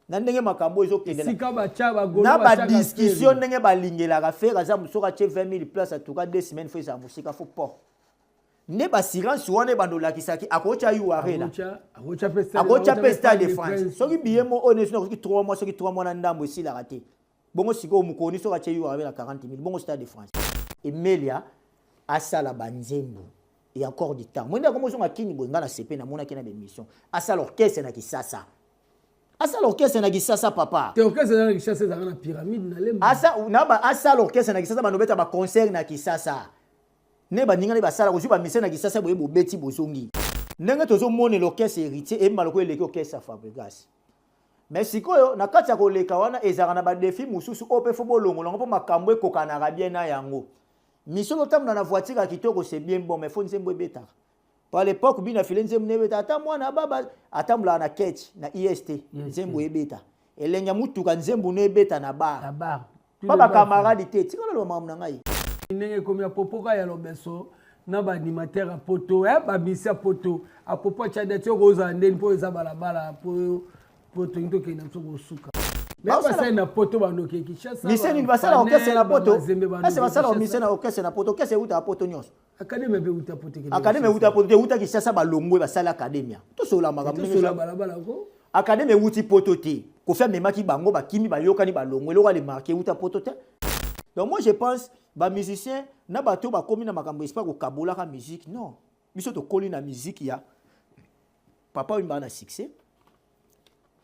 Na ndenge makambo ezokende Esika batya bagolo. Na badiscussion, ndenge balingelaka Ferre, aza soki atie 20 000 place, en tout cas 2 semaines faut ezala mosika, faut port nde baassurance wana ebanda olakisaki akotya U Arena, akotya mpe Stade de France. Soki billet mo oyo nesi soki 3 mois, soki 3 mois na ndambo esilaka te. Bongo sikoyo mokoni soki atie U Arena 40 000, bongo Stade de France? Emelia asala banzembo et encore du temps. Mwende akomozonga kini boye, nga na sepe namonaki na bémission, asala orchestre na Kisasa, asala orchestre na Kisasa, papa. Te, orchestre eza na Kinshasa, ezalaka na Pyramide na Lemba. Asala orchestre na Kisasa, bando beta baconcert na Kisasa nde baningani basala kozwi bamise na Kisasa boye, bobeti, bozongi. Ndenge tozomonela orchestre Héritier eyemba lokola eleki orchestre ya Fabregas. Mais sikoyo na kati ya koleka wana, ezalaka na badéfis mosusu oyo mpe faut bolongola yango mpo makambo ekokanaka bien na yango. Mission otambola na voiture ya kitoko, c'est bien bon, mais faut nzembo ebetaka. Par l'époque bino afile nzembo nebeta, ata mwana baba atambolaka na ketch na ist, nzembo ebeta, elenge ya mutuka, nzembo no ebeta na bar. Pa bakamaradi te, tikala loba makambo na ngai. Ndenge ekomi apopoka ya lobeso na baanimateur ya poto, bamisi ya poto, apopo atya date oyo kozala ndeni mpo eza balabala mpo tolingi tokende na biso kosuka. Basali na poto bandoki Kinshasa. Mise nini basala orchestre na poto? Ese basala mise na orchestre na poto? Orchestre eutaka poto nyonso. Académie mpe euta poto. Académie euta poto te, euta Kinshasa. Balongwe, basali académie, tosola makambo. Tosola balabala ko. Académie euti poto te. Kofi amemaki bango, bakimi, bayokani, balongwe. Eloko alemarke euta poto te. Donc moi je pense bamusicien na bato bakomi na makambo espoir kokabolaka musique, non. Biso tokoli na musique ya Papa Wemba na succès,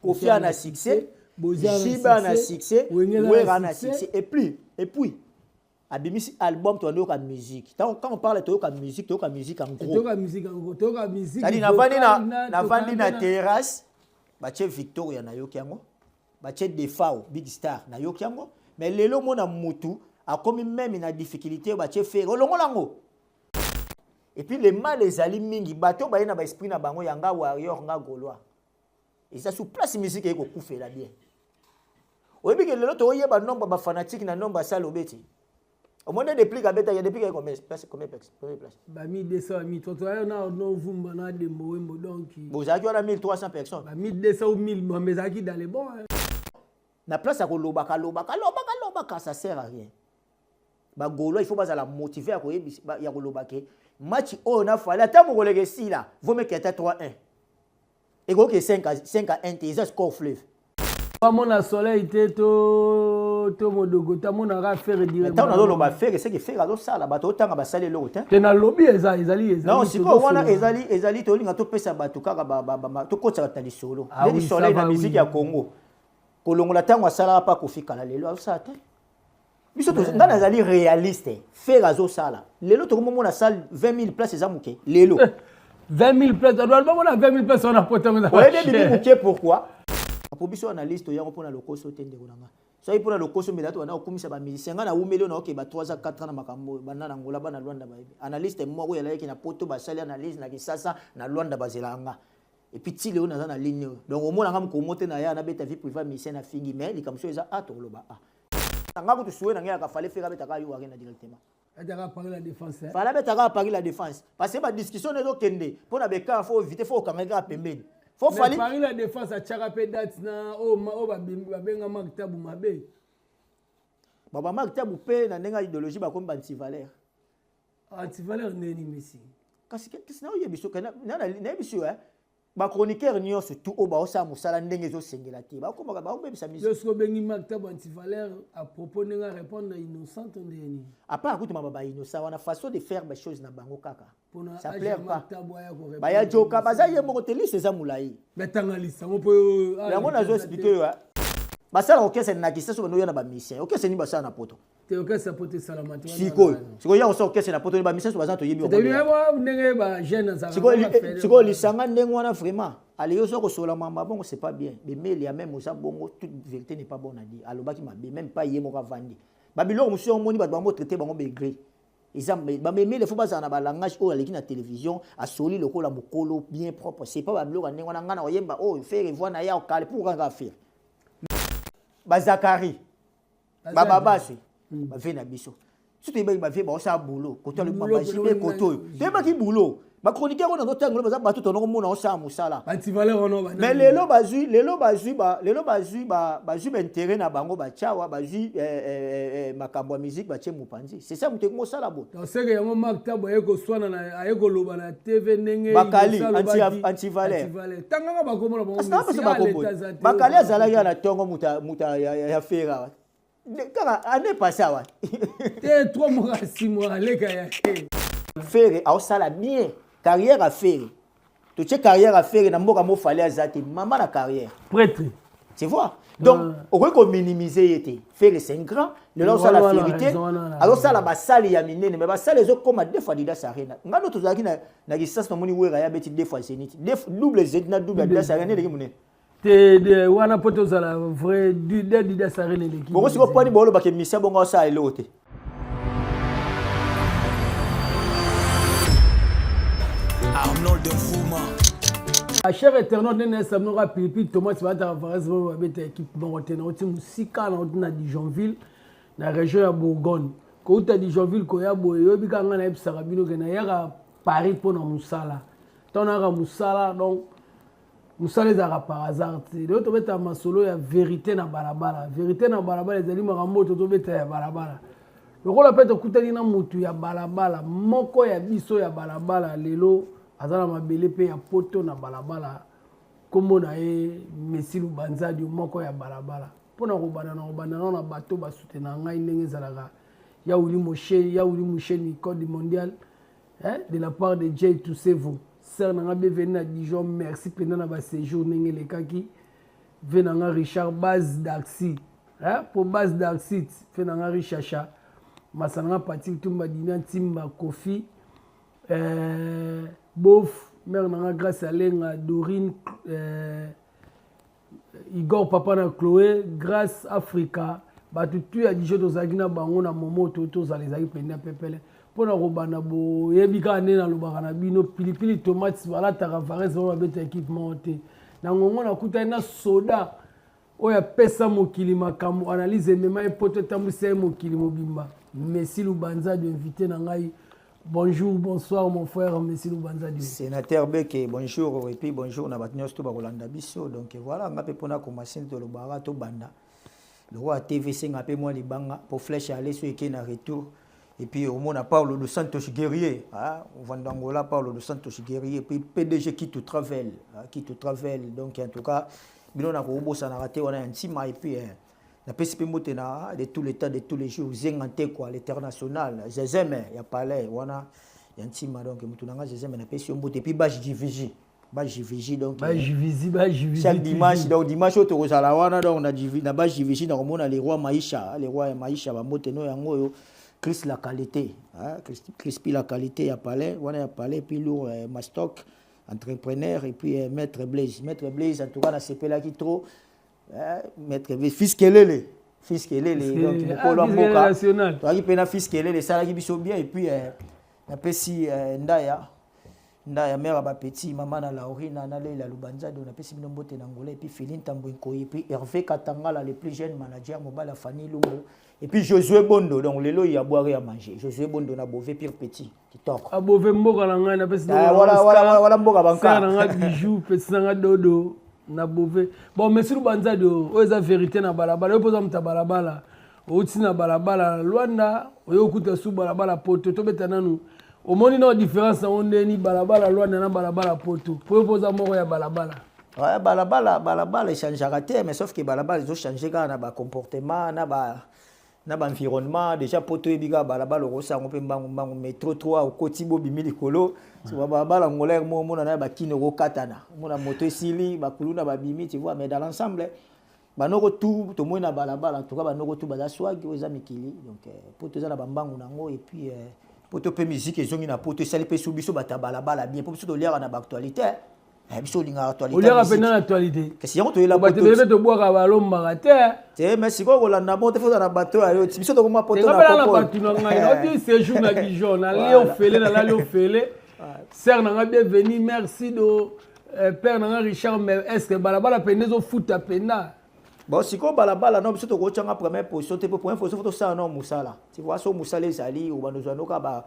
Kofi na succès, JB na succès, Wera na succès. Et puis abimisi album, toyoka musique. Quand on parle toyoka musique, toyoka musique en gros. C'est-à-dire navandi na terrasse, batie Victoria, nayoki yango, batie Defao Big Star, nayoki yango. Mais lelo mona mutu akomi même na difficulté, batie Ferre, olongola yango. Et puis le mal ezali mingi, bato baye na baesprit na bango ya nga warrior, nga gaulois, eza sur place, musique eye kokufela bien. Oyebi ke lelo toyeba nombre bafanatique na nombre asala obeti, omoni Déplique abetaki, Déplique aye combien place, combien place, combien place? Ba 1200, ba 1300, ayo na novumba na Dembo Wembo, donc. Bozalaki wana 1300 personnes. Ba 1200 ou 1000, mais ezalaki dans les bons, hein. Na place ya kolobaka lobaka lobaka lobaka, ça sert à rien. Bagaulois, il faut bazala motivé ya koyebisa, ya koloba ke match oyo na Fally, ata mokoleka esila, vaut mieux ata 3-1, ekoki 5 à 1 te, eza score fleuve. Bamona soleil te to modogo tamonaka Ferre. Ntango nazoloba Ferre, seke Ferre azosala, bato otanga basali eloko te. Te, nalobi eza ezali ezali. Non, sikoyo wana ezali tolinga topesa bato kaka, tokotisa bato na lisolo. Neti soleil na musique ya Congo, kolongola ntango asalaka mpa Kofi kala, lelo azosala te. Biso ngai nazali réaliste. Ferre azosala, lelo tokomomona salle 20 000 place eza moke lelo. 20 000 place, bamona 20 000 place wana poto. Oyebi bibi moke. Pourquoi? Po biso analyste toyango mpona lokoso te, ndeko na nga. Soki mpona lokoso, mbela to banda kokumisa bamusicien. Ngai nawumeli oyo, naokeba 3 ans, 4 ans na makambo oyo. Banda na Ngola, bana Lwanda bayebi analyste moko oyo alayaki na poto, basali analyse na Kisasa, na Lwanda, bazelaka nga. Et puis ti lelo naza na ligne oyo. Donc omonanga mokomo te na ya nabeta vie privée musicien na fingi. Mais likambo so eza a tokoloba a nga kutu suwe na ngai yaka Fally, Ferre abetaka U Arena directement. Ataka Paris la Défense. Fally abetaka Paris la Défense, parce que badiscussion ezokende mpo na bekar, faut éviter, faut okanga kaka pembeni, faut Fally. Paris la Défense atiaka mpe date na oyo babenga Mark Tabu mabe. Baba Mark Tabu mpe na ndenge ya idéologie bakomi baantivaleur. Antivaleur ndeni, Messi? Kasi naoyebi so, nayebi so, bachroniqueur nyonso tu oyo baosala mosala ndenge ezosengela te, bakomaka baobebisa. Yo soki obengi Mark Tabu antivaleur à propos ndenge arépondre na Innocent, ndeni? À part akutuma ba innocent wana, façon de faire bachose na bango kaka, ça plaire pas. Baya joka baza ye moko te, liste eza molai. Batanga liste yango mpo. Yango nazo expliquer yo, basala orchestre na Kisasa, bando oya na bamusicien, orchestre nini basala na poto? Te, orchestre poto esalama te. Sikoyo ya kosala orchestre na poto, bamusicien so baza, toyebi. Ndenge bajeune. Sikoyo lisanga ndenge wana, vraiment ale yo oza kosola mamba bongo, c'est pas bien. Bemeli ya même oza bongo, toute vérité n'est pas bonne à dire. Alobaki mabe, même pas ye moko avandi babiloko mosusu. Omoni bato bango traité bango begré, eza bamemele. Faut bazala na balangage oyo aleki na télévision, asoli lokola mokolo bien propre. C'est pas babiloko ya ndenge wana. Ngai na koyemba oyo Ferre voix na ye okale pour kaka Ferre, bazakari, bababasi, bave na biso. So toyebaki bave baosala boulot koto, bajibe koto oyo toyebaki boulot. Bachroniqueur oyo nazotanga baza bato tonokomona osala mosala. Antivaleur wana bana. Mais lelo bazwi, lelo bazwi ba lelo bazwi ba bazwi baintérêt na bango, batyawa bazwi makambo ya musique, batie mopanzi. C'est ça, moto ekomosala boye. Donc seke yango Mark Tabo aye koswana na, aye koloba na TV ndenge Bakali, Innocent alobaki, antivaleur. Antivaleur. Tangaka bakomona bango. Kasi na Messi, biso bakombo. aleta aza te. Bakali azalaki ya na ntongo moto ya Ferre awa. Kaka année passé awa. Te, 3 mois, 6 mois aleka ya te. Ferre aosala bien carrière ya Ferre. Totie carrière ya Ferre na mboka mo Fally aza te, mama na carrière. Prêtre. Tu vois, donc okoki kominimiser ye te. Ferre, c'est un grand. Lelo azosala Wana, fierité. raison wana. Azosala basali ya minene, mais basali ezokóma deux fois Adidas Arena. Nga no tozalaki na Kisasa, namoni Wera ya beti deux fois Zénith, double Zénith na double Adidas Arena, eleki monene. Te, wana mpo tozala vrai, de Adidas Arena eleki. Bongo sikoyo pwani boolobaka misia bongo asala eloko te. Arnold Mfuma. Cher internaute, ndenge nayesamnoka pilipili tomate, balataka varese moko, babeta équipe moko te. Nauti mosika, nauti na Dijonville, na région ya Bourgogne. Kouta Dijonville koya boye, oyebi kaka ngai nayebisaka bino ke nayaka Paris mpo na mosala. Ntango nayaka mosala, donc mosala ezalaka par hasard te. Lelo tobetaka masolo ya vérité na balabala. Vérité na balabala ezali makambo oyo tozobeta ya balabala. Lokola mpe tokutani na motu ya balabala moko ya biso ya balabala, lelo aza na mabele mpe ya poto na balabala, nkombo na ye Messi Lubanzadio, moko ya balabala. Mpona kobanda na kobanda nao na bato basutena ngai ndenge ezalaka, ya Wili Moshe, ya Wili Mosheni, code mondial, hein, de la part de Jay Toussevo, sœur na nga, bienvenue na Dijon. Merci mpenza na baséjour ndenge elekaki. Ve na nga Richard Base Darcy, hein, po Base Darcy, ve na nga Richacha, masa na nga Patik Tumba, Dina Ntimba, Kofi Bof, mère na nga Grâce Alenga, Dorine, Igor, papa na Chloé, Grâce Africa, bato tu ya Dijon tozalaki na bango na momo to tozala, ezalaki mpenza pepele. Mpona kobanda, boyebi kaka nde nalobaka na bino, pilipili tomate balataka varese bango babeta équipe moko te. Na ngongo nakutani na soda oyo apesa mokili makambo, analyse emema ye poto, etambwisa ye mokili mobimba, Messi Lubanzadi, invité na ngai. Bonjour, bonsoir mon frère Messi Lubanzadi. Sénateur Beke, bonjour, et puis bonjour na bato nyonso to bakolanda biso. Donc voilà, nga mpe mpona commencer, tolobaka tobanda lokola TVC, nga mpe mwa libanga po flèche ale so eke na retour. Et puis omona Paulo dos Santos guerrier, ah, Vandangola, Paulo dos Santos guerrier, et puis PDG Kito Travel, ah, Kito Travel. Donc en tout cas bino na kobosanaka te wana ya ntima. Et puis napesi mpe mbote na de tous les temps, de tous les jours, Zenga Ntekwa, l'international, Zezeme ya palais wana ya ntima. Donc motu na nga Zezeme, napesi yo mbote. Et puis bage JVG, bage JVG, donc bajivisi, bajivisi. Chaque dimanche, donc dimanche oyo tokozala wana, donc na bage JVG nakomona le roi Maisha, le roi ya Maisha, bambote no yango oyo. Chris la qualité, hein, Crispy la qualité ya palais wana ya palais, puis lourd, Mastock entrepreneur, et puis Maître Blaise, Maître Blaise, en tout cas nasepelaki trop, hein, Maître Blaise, fils Kelele, fils Kelele, donc mokolo ya mboka toyaki mpe na fils Kelele, esalaki biso bien. Et puis napesi Ndaya, Ndaya, mère ya bapeti, mama na Laurina na Leila Lubanzado, napesi bino mbote na Ngola. Et puis Féline Tambwe Nkoyi, et puis Hervé Katangala, le plus jeune manager, mobali ya Fanny Lumbo, et puis Josué Bondo. Donc lelo ya boire ya manger, Josué Bondo na Bove, pire petit kitoko. Above, mboka na ngai, napesi Wala mboka banka. Na nga bijou, pesi na nga dodo na Bove. Bon, Messi Lubanzadi, oyo eza vérité na balabala. Oyo mpoza moto ya balabala, outi na balabala na Lwanda, oyo okuta su balabala poto. Tobeta nanu, omoni na différence yango ndeni, balabala Lwanda na balabala poto, po oyo mpoza moko ya balabala? Ouais, balabala, balabala echangeaka te, mais sauf que balabala ezochange kaka na bacomportement, na baenvironnement. Déjà po toyebi kaka balabala, okosango mpe mbangu mbangu, métro 3 okoti, bobimi likolo. So balabala ngolaire mo omona na bakini okokatana, omona moto esili, bakuluna babimi, tu vois. Mais dans l'ensemble, banoko tu tomoni na balabala, en tout cas banoko tu baza swag. Oyo eza mikili, donc po toza na bambangu nango. Et puis po to mpe musique ezongi na poto, esali mpe su biso bato ya balabala bien, po biso toliaka na baactualité. Biso olingaka actualité. Oliaka mpenza na actualité. Kasi yango toyela. Bato ebele mpe tobwaka, balombaka te. Te, mais sikoyo kolanda bo te, fozala na bato ya yo. Biso tokoma poto. Na na bato na ngai, naoti séjour na Dijon, nalie ofele, nalali ofele. Sœur na nga, bienvenue, merci do père na nga Richard. Mais est ce que balabala pende ezofuta mpenza? Bon, sikoyo balabala no, biso tokotyanga première position te, po première position fo tosala no mosala, tu vois. So mosala ezali, obanda ozwa noka ba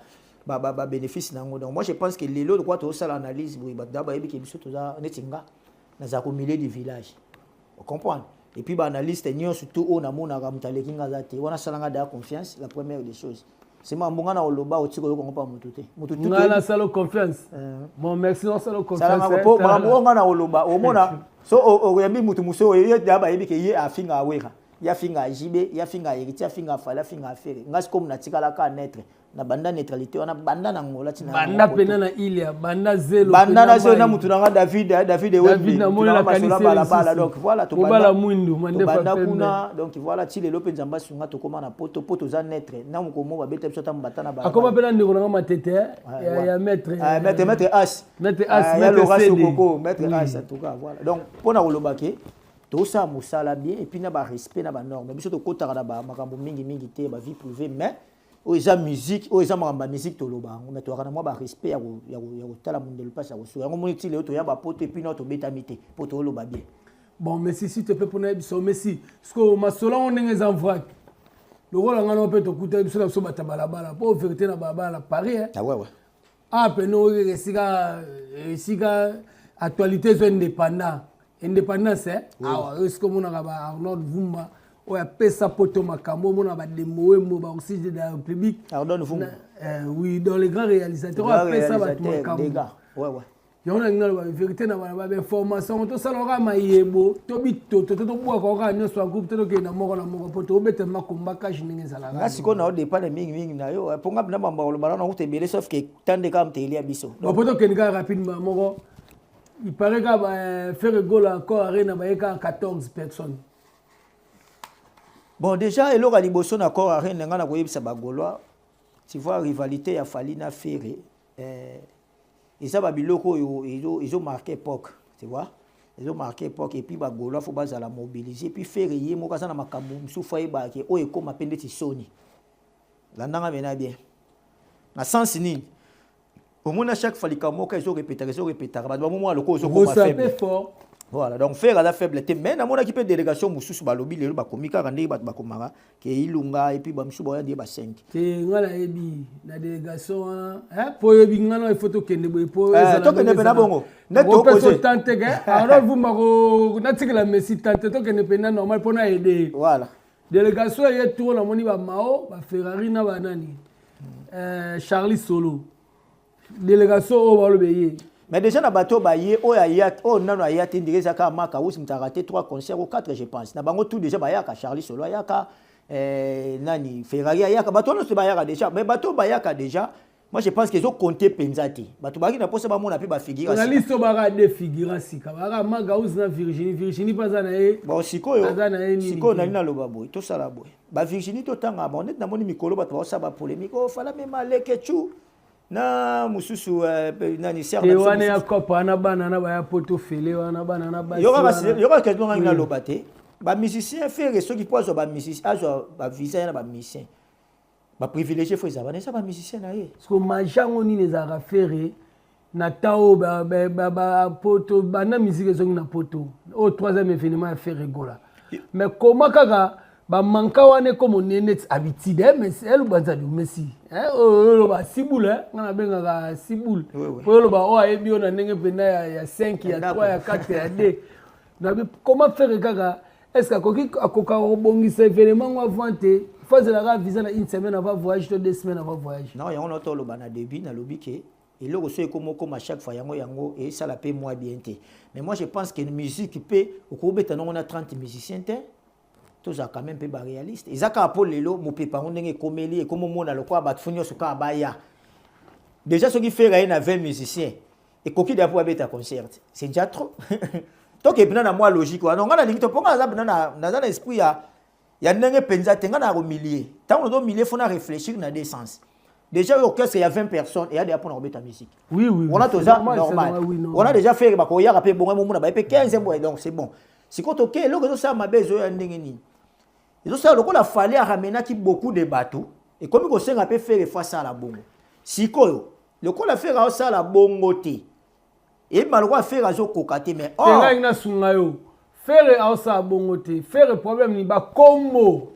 Babénéfice na yango. Donc moi, je pense que lelo lokola tozosala analyse boye, bato da bayebi ke biso toza neti nga nazala ko milieu du village, comprendre? Et puis baanalyste nyonso to oyo namonaka, moto aleki nga aza te. Wana asalanga daya confiance. La première des choses, c'est ma mbonga na koloba, otika oyokango mpa motu te, motu. Nga nasala confiance. Bon, merci, nasala confiance. Po makambo oyo nga na koloba, omona so oyambi motu mosusu oyo ye da bayebi ke ye afinga Awera, ye afinga Jibe, ye afinga Héritier, afinga Fally, afinga Ferre. Nga sikomi natikalaka neutre na banda neutralité wana, banda na Ngola. Ntina banda pena na Ilia, banda zelo. Banda na zelo na mutu nanga David, David Ewembi masola balabala. Donc voilà. Mobala mwindu. Tobanda kuna. Donc voilà, ti lelo mpe Nzambe asunga, tokóma na Poto po toza neutre na mokomo babeta biso ata mbata na. Akoma mpe na ndeko nanga Matete ya maître. Maître As. Maître As. Ya Laura Sokoko, maître As. En tout cas, voilà. Donc mpona koloba ke tosala mosala bien et puis na barespect na banorme, biso tokɔtaka na bamakambo mingimingi te, bavie privée, mais oyo eza musique, oyo eza makambo ya musique, toloba yango, mais toyaka na mwa barespect ya kotala mondelo mpasi ya kosuka yango. Moni ti lelo toya bapoto et puis na tobetami te mpo toloba bien. Bon, merci, s'il te plaît, mpona yebiso, merci. Parce que masolo yango ndenge eza vrac, lokola ngai na mpe tokuta biso na biso bato balabala mpo vérité na balabala na Paris. Ah, ouais. Ah, pene oyo esika actualité ezo indépendant, indépendance awa, oyo esika omonaka ba Arnold Vumba oyo apesa Poto makambo, omona badembo wembo, baoxygène de la République. Arnold Vumba. Oui, dans les grands réalisateurs oyo apesa bato makambo. Yango nalingi naloba vérité na bana bainformation, tosala kaka mayebo to bitoto to tobwaka kaka nyonso ya groupe to tokende na moko na moko mpo tobeta makomba kashe ndenge ezalaka. Nga sikoyo na odépendre mingimingi na yo mpo nga mpena bamba koloba nano kuta ebele, sauf ke tande kaka moto elia biso. Mpo tokende kaka rapidement moko, il paraît kaka Ferre Gola, Accor Arena, baye kaka 14 personnes. Bon, déjà eloko ya liboso na Accor Arena, nga na koyebisa Bagaulois, tu vois, rivalité ya Fally na Ferre, eza babiloko oyo ezomarquer époque, tu vois, ezomarquer époque. Et puis Bagaulois faut bazala mobilisé. Puis Ferre ye moko aza na makambo mosusu, ayebaka ke oyo ekóma mpe ndeti soni. Landanga mena bien na sens nini. Omoni, à chaque fois likambo moko ezorepetaka, ezorepetaka, bato bamomona lokola ozokoma faible. Voilà, donc Ferre aza faible te, mais namonaki mpe délégation mosusu balobi lelo bakomi kaka ndenge bato bakomaka ke Ilunga et puis bamosusu baya die ba 5. Te, nga nayebi na délégation wana mpo oyebi nga na ifo tokende boye mpo tokende mpe na bongo. Nde tante ke alors Vumba natikela Messi tante, tokende mpena normal mpo na aide. Voilà. Délégation eye tour, namoni bamao, baFerrari na banani, Charlie Solo, délégation oyo baloba ye. Mais déjà na bato baye oyo aya, oyo nano aya te, ndenge eza kaka maka usi moto arate 3 concert ou 4, je pense. Na bango tout déjà bayaka, Charlie Solo ayaka, nani, Ferrari ayaka, bato wana nyonso bayaka déjà. Mais bato bayaka déjà, moi je pense que ezocompter mpenza te. Bato bazalaki na mposa bamona mpe bafigure. Na liste oyo baka de figure sika, baka Magaus na Virginie. Virginie mpe aza na ye. Bon, sikoyo aza na ye nini? Sikoyo nali naloba boye, tosala boye, baVirginie totanga bango neti namoni mikolo bato baosala bapolémique oyo fala mema Lekechu na mosusu, nani, te wana ya kopa wana, bana na baya Poto fele wana, bana na basi. Yoka question ngai naloba te. Bamusicien, Ferre soki mpo azwa bamusicien, azwa bavisa ye na bamusicien baprivilégie, faut ezala bana, eza bamusicien na ye. Parce que magie yango nini ezalaka Ferre na ta oyo Poto banda musique ezongi na Poto, oyo troisième événement ya Ferre Gola, mais koma kaka bamanka wana ekoma onene neti habitude. Mais eloba nzadi Messi oyo oloba sibule, nga nabengaka sibule po oloba oyo ayebi yo na ndenge mpenza ya 5, ya 3, ya 4, ya 2. Nabi koma Ferre kaka, est ce que akoki akoka kobongisa événement ngo avant te? Faut azelaka visa na une semaine avant voyage to 2 semaines avant voyage. Non, yango na toloba na début, nalobi ke eloko so ekoma okoma chaque fois yango esala mpe mwa bien te. Mais moi, je pense que musique mpe okobeta nango na 30 musiciens te. Tozala quand même mpe baréaliste. Eza kaka mpo lelo mopepa yango ndenge ekomeli, ekomomona lokola bato faut nyonso kaka baya. Déjà soki Ferre aye na 20 musiciens, ekoki deya mpo babeta concert, c'est déjà trop. Toke mpena na mwa logique wana. Nga nalingi to mpo nga naza mpena naza na esprit ya ndenge mpenza te. Nga na komilie, ntango nazomilie, faut na réfléchir na deux sens. Déjà orchestre ya 20 personnes eya deya mpona kobeta musique. Oui. Wana toza normal. Wana déjà Ferre bakoyaka mpe bongo momona baye mpe 15 boye, donc c'est bon. Sikoyo toke eloko ezosala mabe, ezoya ndenge nini? Ezosala lokola Fally aramenaki beaucoup de bato, ekomi kosenga mpe Ferre faut asala bongo. Sikoyo lokola Ferre aosala bongo te, eyebima lokola Ferre azokoka te, mais or ngai nasunga yo, Ferre aosala bongo te. Ferre problème ni bakombo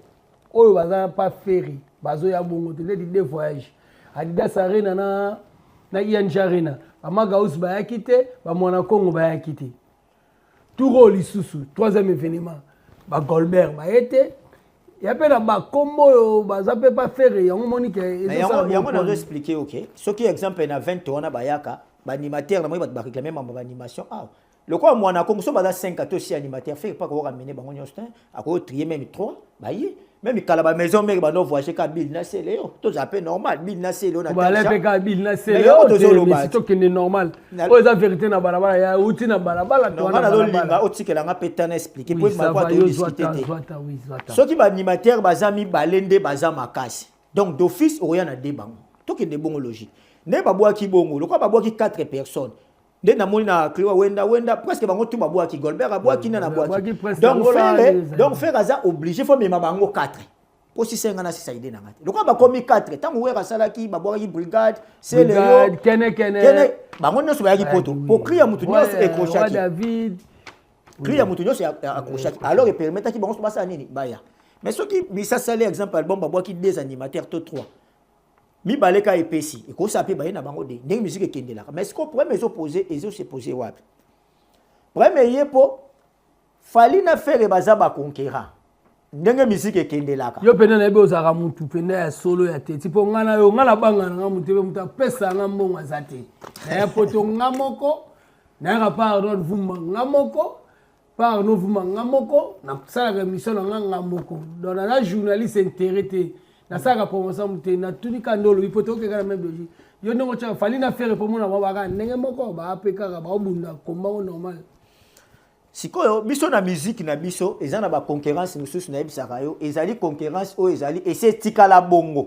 oyo baza pa Ferre bazoya bongo te, neti de voyage. Adidas Arena na ING Arena. Bamagaus bayaki te, bamwana Congo bayaki te. Tour oyo lisusu, troisième événement, bagolbert baye te. Ya mpe na bakombo oyo baza mpe pa Ferre, yango moni ke yango nazo expliquer. Ok, soki exemple na 20 wana bayaka baanimateur, na moi bato baréclame mambo baanimation awa lokola mwana Kongo, so baza 5 to 6 animateur, Ferre mpa akokoka mene bango nyonso te, akoki trier même 3 baye. Même kala bamaison mère bando voyage ka Bill na Sele, yo tozala mpe normal, Bill na Sele. Bale mpe ka Bill na Sele oyo, tokende normal. Oyo eza vérité na balabala, ya uti na balabala. Nga nazolinga otikelanga mpe tana expliquer po todiscute te. Soki baanimateur baza mibale nde baza makasi, donc d'office okoya na de bango, tokende bongo logique. Nde babwaki bongo, lokola babwaki 4 personnes, nde namoni na cliwa wenda wenda presque bango tu babwaki, Golbert abwaki, nde nabwaki. Donc Ferre aza obligé, faut mema bango 4 po sisa nga na sisa ide na nga te. Lokola bakomi 4, ntango Wera asalaki, babwakaki brigade Seleyo kene kene, bango nyonso bayaki poto po cri ya mutu nyonso ekrochaki, cri ya mutu nyonso accrochaki. Alors epermettaki bango basala nini? Baya. Mais soki misa asali exemple album, babwaki deux animateurs to trois, mibale ka epesi, ekosala mpe baye na bango de ndenge musique ekendelaka. Mais sikoyo problème ezopose, ezose pose wapi? Problème eye mpo Fally na Ferre baza baconquérant, ndenge musique ekendelaka. Yo mpena nayebi ozalaka mutu mpena ya solo ya te ti mpo nga na yo, nga nabanga na nga mutu mpe mutu apesa nga mbongo aza te. Naya poto nga moko, nayaka pa Arnold Vumba nga moko, pa Arnaud Vumba nga moko, nasalaka émission na nga nga moko. Donc naza journaliste intérêt te, nasalaka promotion mu te. Natuni ka nde olobi po tokeka na même logique. Yo ndenge otyaka Fally na Ferre, mpo mona bango baka ndenge moko, baa mpe kaka baobunda kombango normal. Sikoyo biso na musique na biso eza na baconcurrence mosusu. Nayebisaka yo, ezali concurrence oyo ezali esi etikala bongo.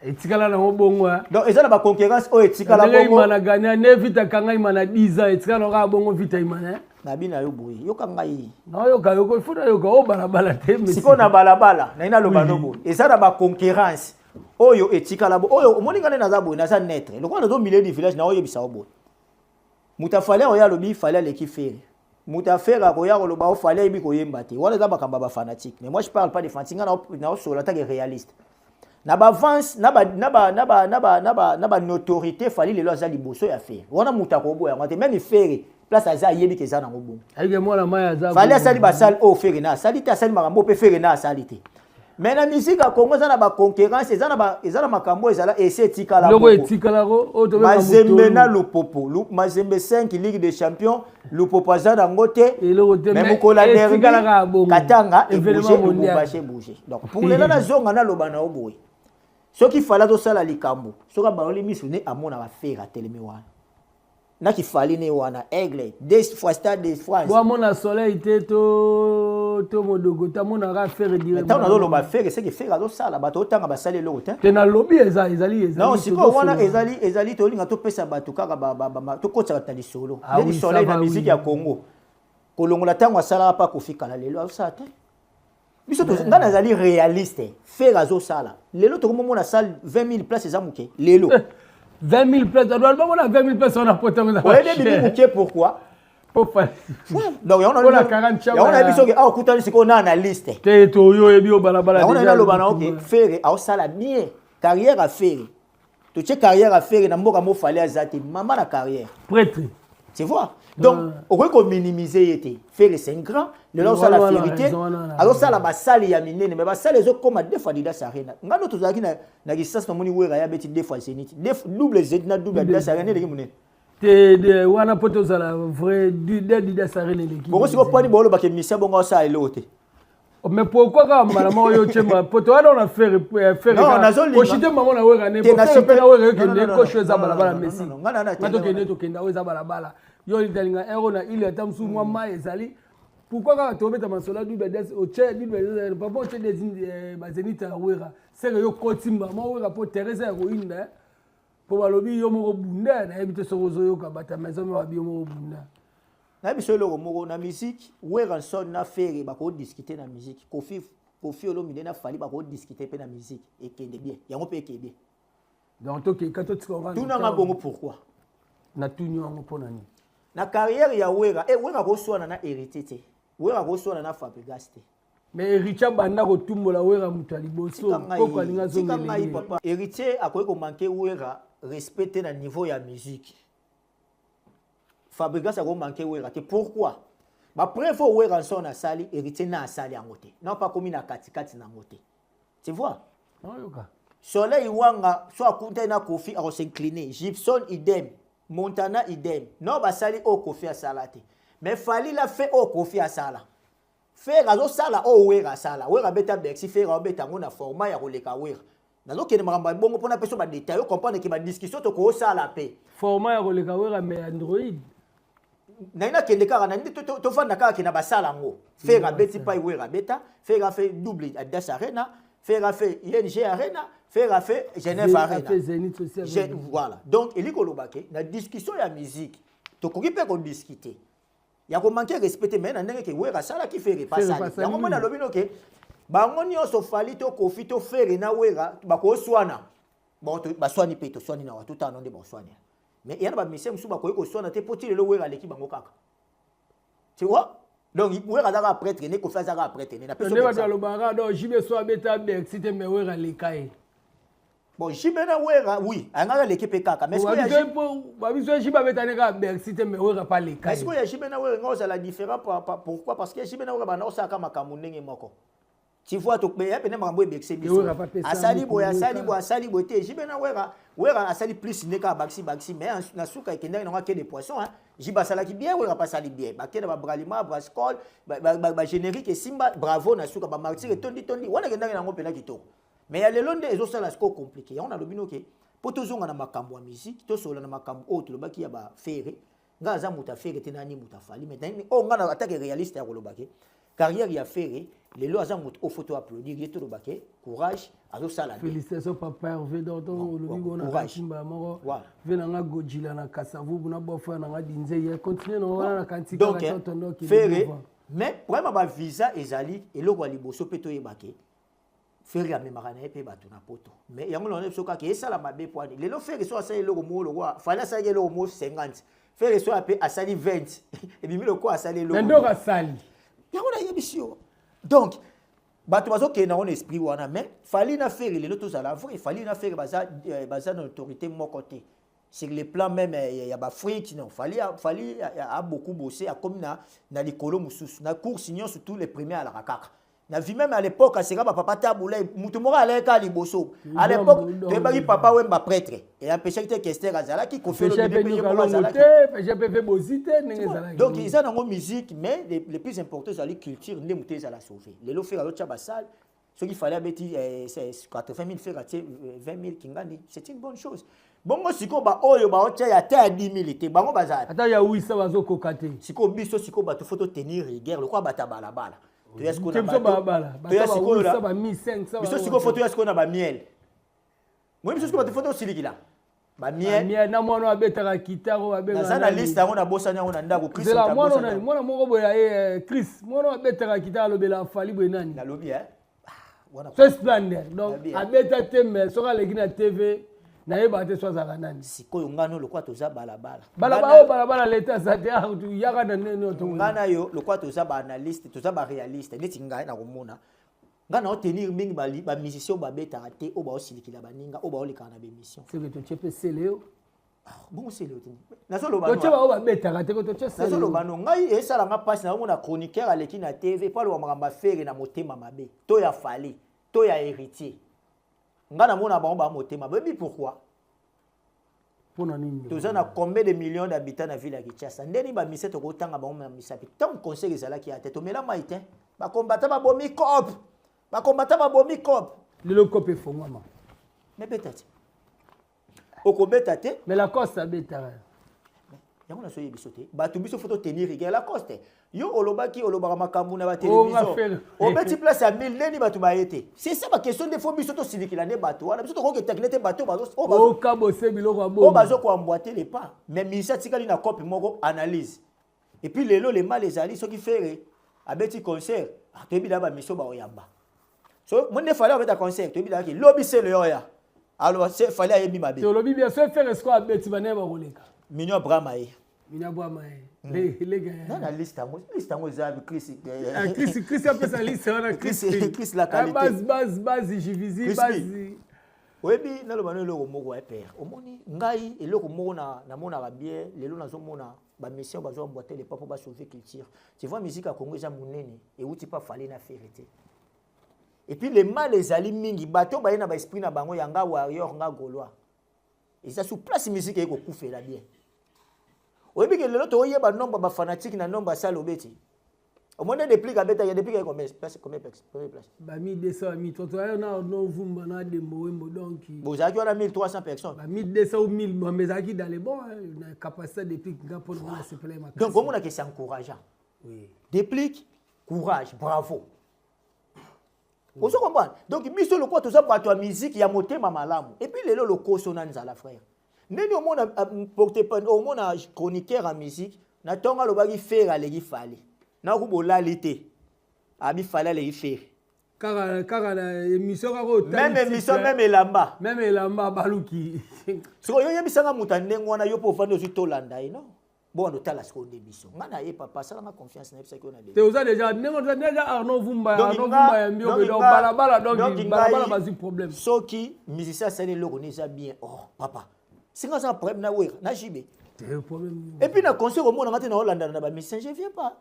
Etikala nango bongo. Donc eza na baconcurrence oyo etikala bongo. Imana gagna ne Vita kanga Imana 10 ans, etikala nango kaka bongo Vita Imana. Nabi na yo boye, yoka ngai. Nayoka yoko, ifo nayoka oyo balabala te. Sikoyo na balabala nayi naloba no boye, eza na baconcurrence oyo etikala bo oyo omoni nga nde naza boye, naza neutre lokola nazo milieu du village. Naoyebisa yo boye, moto afali oyo alobi Fally aleki Ferre, moto afere akoya koloba o Fally ayebi koyemba te. Wana eza makambo ya bafanatique, mais moi je parle pas de fanatique. Nga naosola take réaliste na baavance na banotoriété. Fally lelo aza liboso ya Ferre, wana moto akoboya yango te. Même Ferre place aza, ayebi ke eza nango bongo. Fally asali basali oyo Ferre na asali te, asali makambo mpe Ferre na asali te. Mais na musique ya Congo eza na baconcurrence, eza na makambo ezala esi etikala. Mazembe na Lupopo, Mazembe 5 Ligue des champions, Lupopo aza nango te. Mais mokolo ya derby Katanga ebouge, Lubumbashi ebouge. Donc pour lelo nazonga naloba na yo boye, soki Fally azosala likambo, soki abaloli miso ne amonaka Ferre atelemi wana, naki Fally ne wana aigle deux fois Stade de France. Bo amona soleil te to modogo te, amonaka Ferre. Ntango nazoloba Ferre, seke Ferre azosala, bato otanga basali eloko te. Te, nalobi eza ezali ezali. Non, sikoyo wana ezali tolinga topesa bato kaka, tokotisa bato na lisolo. Ndeti soleil na musique ya Congo, kolongola ntango asalaka mpa Kofi kala, lelo azosala te. Biso nga nazali réaliste. Ferre azosala lelo, tokomomona salle 20 000 place eza moke lelo. 20 000 places, bamona 20 000 places wana poto. Oyebi bibi moke pourquoi? Donc yango na biso ke awa okutani sikoyo na analyste. Te, toyo oyebi yo balabala. Yango naloba na oke, Ferre aosala bien carrière. A Ferre, totie carrière a Ferre na mboka mo Fally aza te, mama na carrière. Prêtre. Tu vois, donc okoki kominimize ye te. Ferre c'est un grand. Lelo azosala fierité, azosala basali ya minene, mais basali ezokóma deux fois Adidas Arena. Ngai ndo tozalaki na Kisasa, namoni Wera ya beti deux fois Zénith, double Zénith na double Adidas Arena, eleki monene. Te, wana mpo tozala vrai, de Adidas Arena eleki. Bongo sikoyo pwani boolobaka émission bongo osala eloko te? Mais pourquoi kaka mbala moko yo tyema po to wana na Ferre? Ferre oshite mamo na Wera ne Ferre mpe na Wera ekende kosho, eza balabala. Messi nga tokende, tokenda oyo eza balabala. Yo litalinga ero na ile ata mosusu mwa mai ezali. Pourquoi kaka tobeta masolo ya double Adidas, otie double Adidas, papa, otie bazénith ya Wera seke yo kotimba mwa Wera mpo terrain eza ya koyinda, mpo balobi yo moko bunda. Nayebi te soki ozoyoka bato ya maison, me babi yo moko bunda. Nayebi so eloko moko na musique, Werrason na Ferre bakodiscute na musique, Kofi Olomide na Fally bakodiscute mpe na musique, ekende bien, yango mpe ekende bien. Donc tokeka totika. Tunanga bongo pourquoi? Natuni yango mpo na nini? Na carrière ya Wera, Wera koswana na Héritier te, Wera koswana na Fabregas te. Mais Héritier abanda kotumbola Wera moto ya liboso. Tika ngai- Koko alinga tika ngai azongelenge. papa. Héritier akoki komanquer Wera respect te na niveau ya musique. Fabregas akomanquer Wera te. Pourquoi? Bapreuve oyo Werrason asali, Héritier na asali yango te, na mpe akomi na katikati nango te, tu vois? Oyoka. Soleil Wanga so akutani na Kofi, akos'incliner. Gibson idem, Montana idem. No basali oyo Kofi asala te, mais Fally la fait oyo Kofi asala. Ferre azosala oyo Wera asala. Wera abeta Bercy, Ferre aobeta yango na format ya koleka Wera. Nazokende makambo ya bongo mpona peso badétail, ocomprendre ke badiscussion tokosala mpe. Format ya koleka Wera, mais Android. Naye nakende kaka na nde tovanda kaka ke na basala yango. Ferre abeti pai Wera abeta. Ferre afe double Adidas Arena, Ferre afe ING Arena, Ferre afe Genève Arena. Afe Zénith aussi avec. Voilà, donc elingi koloba ke na discussion ya musique tokoki mpe kodiscuter ya komanquer respect te, mais na ndenge ke Wera asalaki, Ferre Ferre pasali. pasali, Yango mona oui. alobi no ke bango nyonso, Fally to Kofi to Ferre na Wera, bakoswana. Bon, baswani mpe toswani na watutana nde baswani, mais eya na bamusicien mosusu bakoki koswana te, mpo ti lelo Wera aleki bango kaka, tu vois? Donc Wera aza kaka prêtre ne, Kofi aza kaka prêtre ne. Nde bato balobaka donc JB so abeta Bercy te, mais Wera aleka ye. Bon, JB na Wera, oui, angaka aleki mpe kaka, mais sikoyo ya Babiso JB abeta ne kaka Bercy te, mais Wera pa aleka Mais ye. sikoyo ya JB na Wera nga ozala différent. Pourquoi? Parce que JB na Wera banda osalaka makambo ndenge moko, tu vois? Ya pene makambo ebekise biso. Wera papesa Asali boye, mikolo asali kaka. boye, asali boye te. JB na Wera, Wera asali plus nde kaka bakisi bakisi, mais na suka ekendaki nango ake de poisson, hein. JB asalaki bien, Wera mpe asali bien, bakende babralima, Brascol, bagénérique esimba, bravo. Na suka bamartyr etondi tondi wana, ekendaki nango mpena kitoko. Mais ya lelo nde ezosala sikoyo compliqué. Yango nalobi noke mpo tozonga na makambo ya musique, tosolola na makambo oyo tolobaki ya baFerre. Nga aza moto aFerre te, nani moto aFally, mais oyo nga na atake réaliste ya koloba ke carrière ya Ferre lelo, aza moto oyo faut toapplaudir ye, toloba ke courage, azosala bien. Félicitation papa Hervé. Donc olobi Bon, bona courage. Katimba moko. Voilà. Ve nanga Gojila na Kasavubu na bofrère nanga Dinze ye continue na wana na kanti. Donc kaka totondo okende Ferre devant. Mais problème ya bavisa ezali eloko ya liboso mpe toyeba ke Ferre amemaka na ye mpe bato na poto, mais yango na biso kaka esala mabe po ani lelo Ferre so asali eloko moko lokola Fally asalaki eloko moko 50, Ferre so ape asali 20, ebimi lokola asali eloko. Na ndoko asali. Yango nayebisi yo. Donc bato bazokende nango na esprit wana, mais Fally na Ferre lelo, tozala vrai, Fally na Ferre baza na autorité moko te sur le plan même ya baAfrique. Non, Fally a beaucoup bossé, akomi na likolo mosusu na course nyonso. Tous les premiers alaka kaka na vie. Même à l'époque aseka bapapa Tabula, mutu moko alaki kaka liboso. À l'époque toyebaki Papa Wemba prêtre, eyempêchaki te Kester azalaki, Kofi Peshe Olomide mpe mpe ye Nyoka moko Longo azalaki. te, peshe mpe bozi te ndenge ezalaki. Donc eza nango musique, mais le plus important ezali culture nde moto ezala sauvé. Lelo Ferre azotya basale, soki Fally abeti 80 000, Ferre atie 20 000 kingandi, c'est une bonne chose. Bongo sikoyo baoyo baotya ya ata ya 10 000 te, bango bazala Ata ya wisa bazokoka te. Sikoyo biso, sikoyo bato faut totenir rigueur lokola bato ya balabala. Toya sikoyo Te na biso balabala toya bato sikoyo bawisa ba 1500. Biso sikoyo faut toya sikoyo na bamiel moi. Biso sikoyo bato faut tosilikila bamiel. Bamiel na mwana oyo abetaka guitare oyo babengaka Naza na nani? liste yango, nabosani yango na ndako. Chris Zela mwana oyo nabosani nani? yango. Mwana moko boye aye Chris, mwana oyo abetaka guitare, alobela Fally boye, nani? Nalobi eh? Ah, wana So splendeur donc Nabi, eh. abeta te, mais soki aleki na TV nayebaka te so azalaka nani. Sikoyo ngano lokola toza balabala. Balabala oyo balabala leta aza te, ah, yaka na nene oyo Ngai na yo lokola toza baanalyste, toza baréaliste. Neti ngai nakomona, ngai naotenir mingi bamusicien oyo babetaka te, oyo baosilikila baninga, oyo baolekaka na bémission. Seke totie mpe sele yo. Bongo sele te, nazoloba. Totie baoyo babetaka te ko totie sele. Nazoloba no, ngai esalanga mpasi nazomona chroniqueur aleki na TV mpo aloba makambo aFerre na motema mabe, to ya Fally to ya Héritier. Ngai namona bango baa motema. Boyebi pourquoi? Mpona nini? Toza na combien de millions d'habitants na ville ya Kinshasa? Ndeni bamise tokotanga bango na misapi. Ntango concert ezalaki ya te, tomela mai te. Bakombata babomi cop, bakombata babomi cop. Lelo kope efongwama. Mebeta te, okobeta te. Mais Lacoste abetaka. Yango nazoyebi biso te. Bato biso faut totenir rigueur. Lacoste, yo olobaki, olobaka makambo na Oh, nga batelevizio, Ferre. obeti place ya 1000, ndeni bato baye te? C'est ça baquestion nde faut biso tosilikila nde bato wana. Biso tokoki etakile te bato Okabose biloko ya oyo bongo. Bazokoemboîter les pas, mais ministre atikali na cope moko analyse. Et puis lelo le mal ezali soki Ferre abeti concert, ah, toyebi na bamission baoyamba. So mo nde Fally abeta concert, toyebi naki lobi sele oya aloba se Fally ayebi mabe. Tolobi bien so Ferre siko abeti, banaye bakoleka. Mignon Abraham aye. Mina bwama ye. Lega. Na na liste yango, liste yango eza Chris. Ah, Chris, Chris apesa liste wana Chris. Chris la qualité. Base base base Jivisi base. Oyebi naloba no eloko moko ya père. Omoni ngai eloko moko na namonaka bien lelo nazomona ba mission bazo emboîter les pas pour ba sauver culture. Tu vois musique ya Congo eza monene euti pa Fally na Ferre te. Et puis le mal ezali mingi bato baye na ba esprit na bango ya nga warrior nga gaulois. Eza sur place musique eko kufela bien. Oyebi ke lelo toyeba nombre ba fanatique na nombre asala obeti. Omoni déplique abeta ya déplique combien place, combien place, combien place? Ba 1200, ba 1300, ayo na no vumba na dembo wembo donc. Bozalaki wana 1300 personnes. Ba 1200 ou 1000, mais ezalaki dans les bons hein, na capacité déplique nga pona na sepela makasi. Donc omona ke c'est encourageant. Oui. Déplique, courage, bravo. Ozo comprendre? Donc biso lokola toza bato ya musique ya motema malamu. Et puis lelo lokoso na nzala frère. Ndeni omona porte omona chroniqueur ya musique na tonga alobaki Ferre aleki Fally. Na ku bolali te. Abi Fally aleki Ferre. Kaka kaka na émission kaka otali. Même émission, même elamba. Même elamba baluki. Siko yo yebisanga moto ya ndenge wana yo po ofandi ozwi tolanda ye non? Bon otala sikoyo nde biso. Nga na ye papa asalanga confiance na yebisaki yo na te oza déjà ndenge oza déjà Arnaud Vumba, Arnaud Vumba ya mbio donc balabala donc balabala bazwi problème. Soki musicien asali eloko ni eza bien, oh papa. Singa aza problème na Wera, na JB. Te problème. Et puis na concert omona nga te na olandana na ba musicien, je viens pas.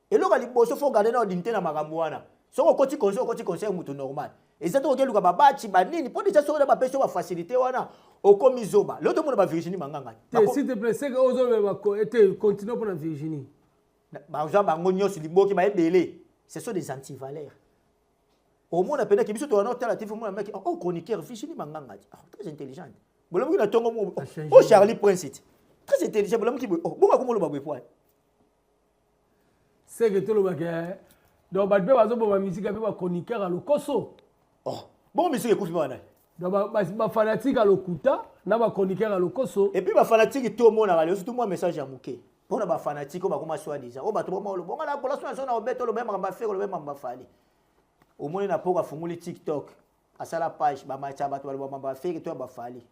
Eloko ya liboso faut garder na dignité na makambo wana. Soki okoti concert, okoti concert mutu normal. Eza te okeluka babachi banini mpo deja soki bapesi yo bafacilité wana okomi zoba. Lelo tomona ba Virginie Manganga. Te s'il te plaît, c'est que ozoloba te continue mpona Virginie. Baza bango nyonso liboki baebele. Ce sont des antivaleurs. Omona pena ki biso towana otala te omona maki oh chroniqueur Virginie Manganga. Oh, très intelligente. Bolamuki na tongo mo oh Charlie Prince. Très intelligent bolamuki boye. Oh bonga komoloba boye poa. C'est que tolobaka donc bato mpe bazoboma musique mpe bachroniqueur ya lokoso. Oh bongo musique ekufi wana. Donc bafanatique ya lokuta na bachroniqueur ya lokoso. Et puis bafanatique to omonaka lelo surtout mwa message ya moke mpona bafanatique oyo bakoma soi disant oyo bato boma oloba onga na kola so na obeta oloba makambo afere oloba makambo afali. Omoni na poko afungoli TikTok asala page bamatia bato baloba makambo afere to ya bafali.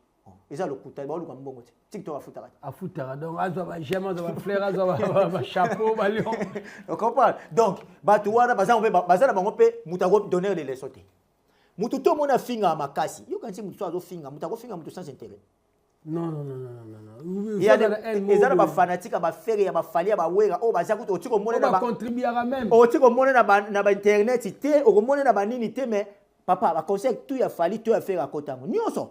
Eza lokuta baoluka mbongo te. TikTok afutaka te. Afutaka donc azwa ba j'aime, azwa ba fleur, azwa ba chapeau, ba lion. On comprend? Donc bato wana baza mpe baza na bango mpe moto ako donner des leçons te. Moto to mona finga makasi. Yo kanti moto so azofinga, moto akofinga moto sans intérêt. Non non non non non non. Eza na ba fanatique ya ba Ferre ya ba Fally ya ba Wera oyo baza kutu oti komona na ba contribuera même. Oti komona na ba internet te, okomona na ba nini te mais papa ba conseil tout ya Fally tout ya Ferre akotango. Nyonso.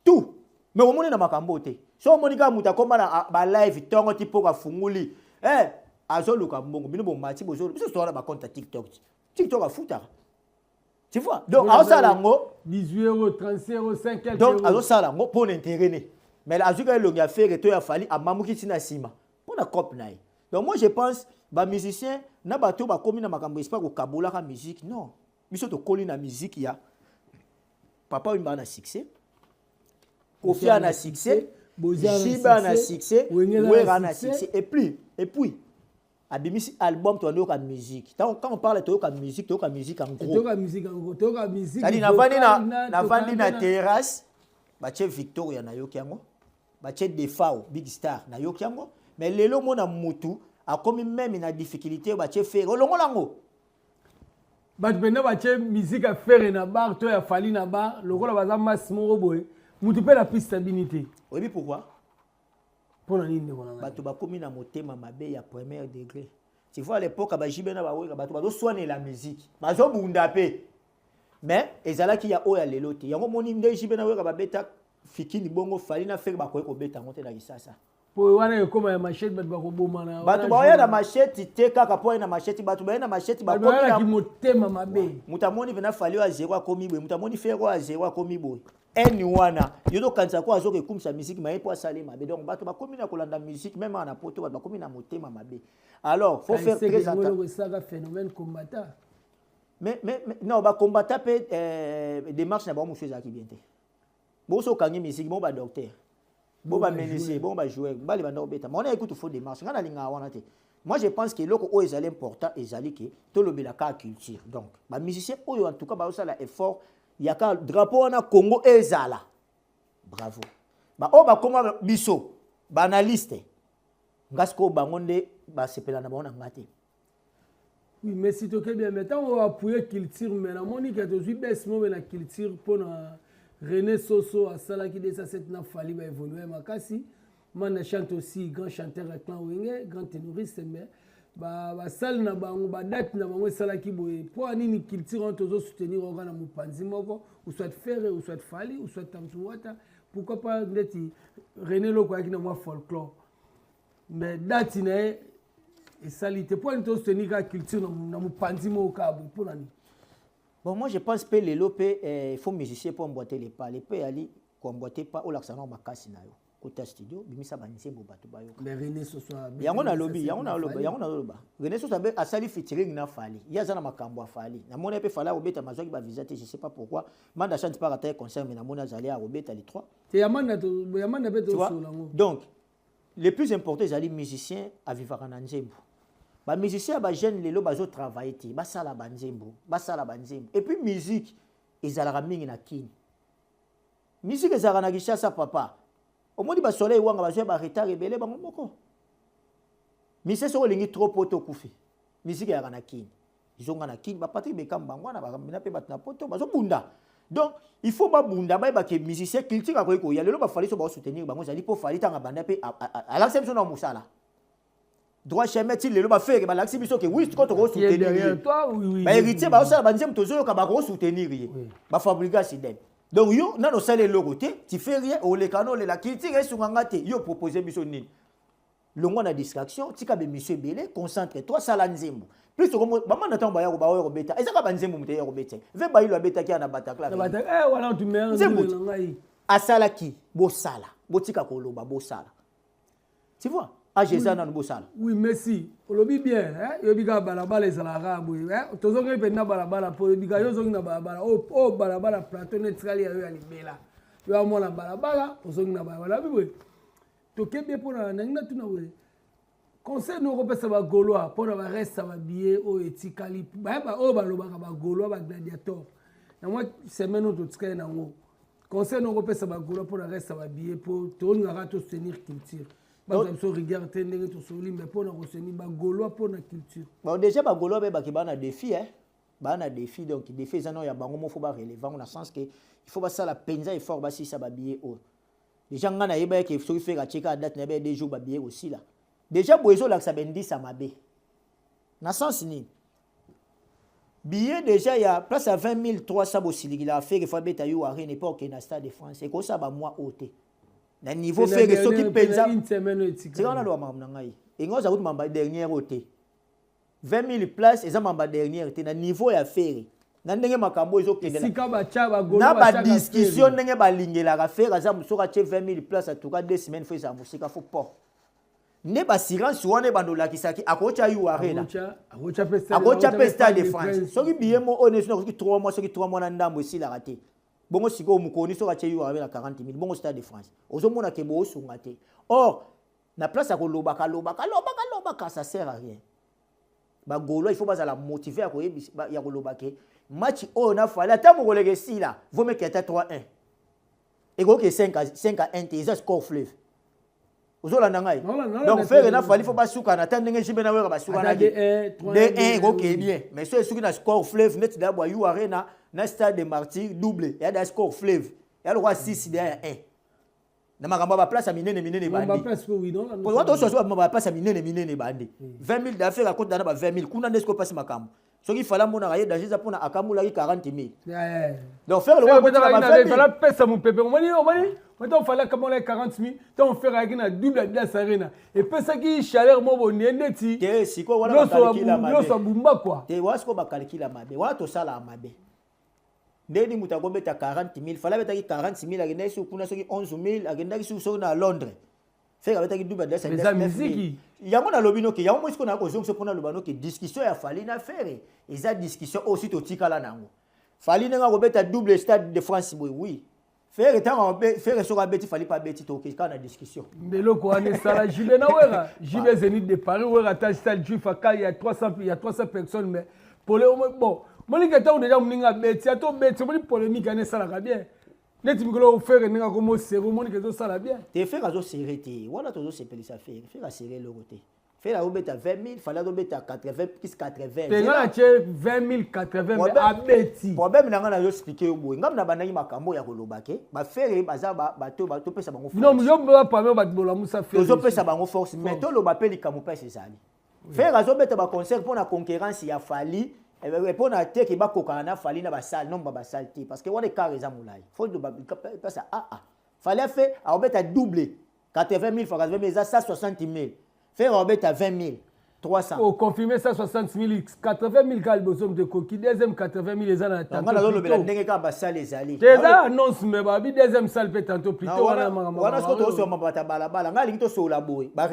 Tout. Mais omoni na makambo te. So omoni kaka moto akoma na ba live tongo ti poko afunguli. Eh, azoluka mbongo bino bomati bozolu. Biso toza na ba compte ya TikTok. TikTok afutaka. Tu vois? Donc azosala yango 18 euros, 36 euros, 5 euros. Donc azosala yango mpo na intérêt ne. Mais azwi kaka elongi ya Ferre to ya Fally amamuki ntina nsima mpo na cope na ye. Donc moi je pense ba musiciens na bato bakomi na makambo espoir kokabolaka musique non. Biso tokoli na musique ya Papa Wemba na succès, Koffi na succès, Jiba na succès, Wera na succès et puis abimisi album to ndoka musique. Tant quand on parle toyoka musique, toyoka musique en gros. Toyoka musique en gros, toyoka musique. C'est-à-dire navandi na terrasse, batie Victoria na yoki yango, batie Defao Big Star na yoki yango, mais lelo mona mutu akomi même na difficulté batie Ferre olongola yango. Bato mpenza batie musique ya Ferre na bar to ya Fally na bar lokola baza masse moko boye mutu mpe na piste abini te. Oyebi pourquoi? Mpona nini ndeko na ngai? Bato bakomi na motema mabe ya premier degré. Tu vois à l'époque ba JB na ba Wera bato bazoswanela musique, bazobunda pe. Mais ezalaki ya oyo ya lelo te. Yango moni nde JB na Wera babeta fikini bongo Fally na Ferre bakoki kobeta yango te na Kisasa. Po wana ekoma ya machette bato bakobomana. Bato baoya na machette te kaka po na machette, bato baye na machette bakomi na motema mabe. Moto amoni pena Fally oyo a zéro akomi boye, moto amoni Ferre oyo a zéro akomi boye. N wana yo tokanisa ko azoka ekumisa musique maye po asali mabe. Donc bato bakomi na kolanda musique même na poto bato bakomi na motema mabe. Alors faut faire très attention. C'est phénomène combattant. Mais non ba combattant pe démarche na ba mosusu ezalaki bien te. Boso kangi musique bon ba docteur. Bon ba menuisier, bon ba joueur, ba le banda obeta. Mais on a écoute faut démarche. Ngana linga wana te. Moi je pense que eloko oyo ezali important ezali ke tolobela ka culture. Donc ba musicien oyo en tout cas ba osala effort ya ka drapeau wana Congo ezala. Bravo. Ba oyo bakoma biso ba analyste. Nga sikoyo bango nde basepela na bango na nga te. Oui, mais si toke bien, mais ntango appuye culture, mais namoni ke tozwi baisse moko na culture mpona René Soso asalaki 207 na Fally, baévolue makasi. Manda Chante aussi, grand chanteur ya clan Wenge, grand ténoriste, mais basale na bango, badate na bango esalaki boye. Mpo ya nini culture wana tozosoutenir oka na mopanzi moko, ou soit Ferre, ou soit Fally, ou soit Tamtu Wata? Pourquoi pas ndeti René Loko ayaki na mwa folklore, mais date na ye esali te? Mpo ani tosoutenir kaka culture na mopanzi moko kaka boye? Mpo na nini? Bon, moi je pense mpe lelo mpe il faut musicien mpo emboîter les pas. Le mpe yali koemboîter pas, olakisa nango makasi na yo, kota studio, bimisa banzembo, bato bayoka. Mais René Soso Yango nalobi, yango naloba, yango naloba. René Soso asali featuring na Fally, ye aza na makambo ya Fally. Namoni mpe Fally akobeta, mazwaki bavisa te, je sais pas pourquoi. Manda Chante par ata concert, mais namoni azali akobeta les trois. Te, Yamanda, Yamanda mpe tosola yango. Donc le plus important ezali musicien avivaka na nzembo. Bamusicien ya bajeune lelo bazotravaille te, basala banzembo, basala banzembo. Et puis musique ezalaka mingi na Kini, musique ezalaka na Kinshasa. Papa, omoni basoleil wanga bazwa baretard ebele bango moko. Musicien soki olingi trop poto, okufi. Musique ezalaka na Kini, ezonga na Kini. Bapatrik Bekam bango wana bakamina mpe bato na poto bazobunda. Donc il faut babunda, bayebake musicien culture akoki koya lelo. Bafally so baosoutenir bango, ezali mpo Fally ntango abanda mpe alakisa biso na mosala droit chemin ti lelo. Bafere balakisi biso ke oui, ko tokosoutenir ye. Bahéritier baosala banzembo, tozoyoka, bakosoutenir ye. Bafabrika idem. Donc yo nano osala eloko te, tu fais rien, oleka na olela culture esunganga te. Yo propose biso nini? Longwa na distraction, tika bemission ebele, concentre toi, sala nzembo. Plus bamanda ntango baya baoya kobeta, eza kaka banzembo. Moto eya kobeta ve bayilo abetaki ya na Bataclan. Nzembo asalaki. Bosala, botika koloba, bosala. Tu vois, age eza nanu, bosala. Oui, merci, olobi bien. Yoyebi kaka balabala ezalaka boye. Tozongi mpenza balabala mpo oyebi kaka yo ozongi na balabala oyo, balabala plateau netikali ya yo ya libela. Yo amona balabala, ozongi na balabala abi boye. Tokebi mpona nangi natuna boye: conseil noko opesa bagaulois mpona bareste ya babillet oyo etikali, oyo balobaka bagaulois bagladiator na mwa semaine oyo totikali nango? Conseil noko opesa bagaulois mpona reste ya babillet, mpo tolingaka tosoutenir culture, bazwa biso rigueur te ndenge tosoli, mais mpona kosoutenir bagaulois mpona culture. Bon, déjà bagaulois bayebaki baa na défi, eh? Baa na défi. Donc défi eza nao ya bango mo, faut barelever yango na sens ke il faut basala mpenza effort, basisa babillet oyo. Déjà ngai nayeba eke soki Ferre atie kaka date, nayeba ye 2 jours babillet kosila. Déjà boye ezolakisa bendisa mabe na sens nini? Billet déjà ya place ya 20 300, bosilikila Ferre faut abeta yo Arena epa okende na Stade de France, ekosala bamwa oyo te na niveau Ferre. Soki mpenza tika naloba makambo na ngai, engai oza kutu mamba dernière oyo te. 20 000 place eza mamba dernière te na niveau ya Ferre, na ndenge makambo ezokende na badiscussion, ndenge balingelaka Ferre. Aza soki atie 20 000 place, atuka 2 semaines faut ezala mosika, faut port nde baassurance wana ebanda olakisaki akotya U Arena, akotya mpe Stade de France. Soki billet mo oyo nesi soki 3 mois, soki 3 mois na ndambo esilaka te. Bongo sikoyo mokoni soki atie U Arena 40 000, bongo Stade de France, ozomona ke boosunga te. Or na place ya kolobaka lobaka lobaka lobaka, ça sert à rien. Bagaulois il faut bazala motivé ya koyebisa, ya koloba ke match oyo na Fally, ata mokoleka esila, vaut mieux ata 3-1, ekoki 5 à 1 te, eza score fleuve. Ozolanda ngai? Donc Ferre na Fally faut basukana ata ndenge JB na Wera basukanaki 2-1, ekoki bien. Mais so esuki na score fleuve neti da bwa U Arena na Stade de Martyr, double ya da score fleuve ya lokwa 6 deya ya 1 na makambo ya baplace ya minene minene ebandi. Tososo baplace ya minene minene ebandi 20 000 d'affaire, akota na ba 20 000 kuna nde sikoyo mpasi makambo. Soki Fally amonaka ye danger, eza mpona akamolaki 40 000. Donc Ferre lokola pesa mopepe, omoni, omoni ntango Fally akamolaki 40 000, ntango Ferre ayaki na double Adidas Arena, epesaki chaleur mo bonie ndeti te. Sikoyo wana bakalikila mabe. Nyonso abumba kua. Te, wana sikoyo bakalikila mabe, wana tosalaka mabe. Ndeni moto akobeta 40 000, Fally abetaki 40 000, akendaki soki kuna soki 11 000, akendaki soki soki na Londres, Ferre abetaki double Adidas. Eza miziki. Yango nalobi noke yango moi sikoyo nakozongisa mpona loba noke discussion ya Fally na Ferre eza discussion oyo si totikala nango. Fally ndenge akobeta double Stade de France boye, oui, Ferre ntango Ferre soki abeti, Fally mpe abeti, toke kaka na discussion. Eloko wana esala JB na Wera, JB Zénith de Paris, Wera ata stade juif aka ya 300, ya 300 personnes, mais pole bon, moninga ntango déjà moninga abeti, ata obeti, omoni polémique wana esalaka bien. Neti mikolo Ferre ndenge akomo serrer, omoni ke ezosala bien. Te, Ferre azoserrer te. Wana tozosepelisa Ferre. Ferre aserrer eloko te. Ferre azobeta 20 000, Fally azobeta 80 plus 80. Te, nga na tie 20 080, mais abeti. Problème na ngai, nazoexpliquer yo boye: ngai na bandaki makambo ya koloba ke baFerre baza bato, topesa bango. Non, yo parmi bato bolamusa Ferre. Tozopesa bango force, mais toloba mpe likambo mpasi ezali. Ferre azobeta baconcert mpo na concurrence ya Fally, mpo na te ke bakokana na Fally na basalles, nombre ya basalles te, parce que wana écart eza molai. Faut pesa aa Fally afe aobeta double, 80 000 fois 80 000 eza 160 000. Ferre aobeta 20 300. Oconfirme 160 000, 80 000 kaka liboso moto ekoki, deuxième 80 000 eza na. Nga nazolobela ndenge kaka basalles ezali. Te, eza annonce, mais babi deuxième salle mpe tantôt plutôt. Wana wana siko tozosoma bato ya balabala. Ngai alingi tosolola boye. Mais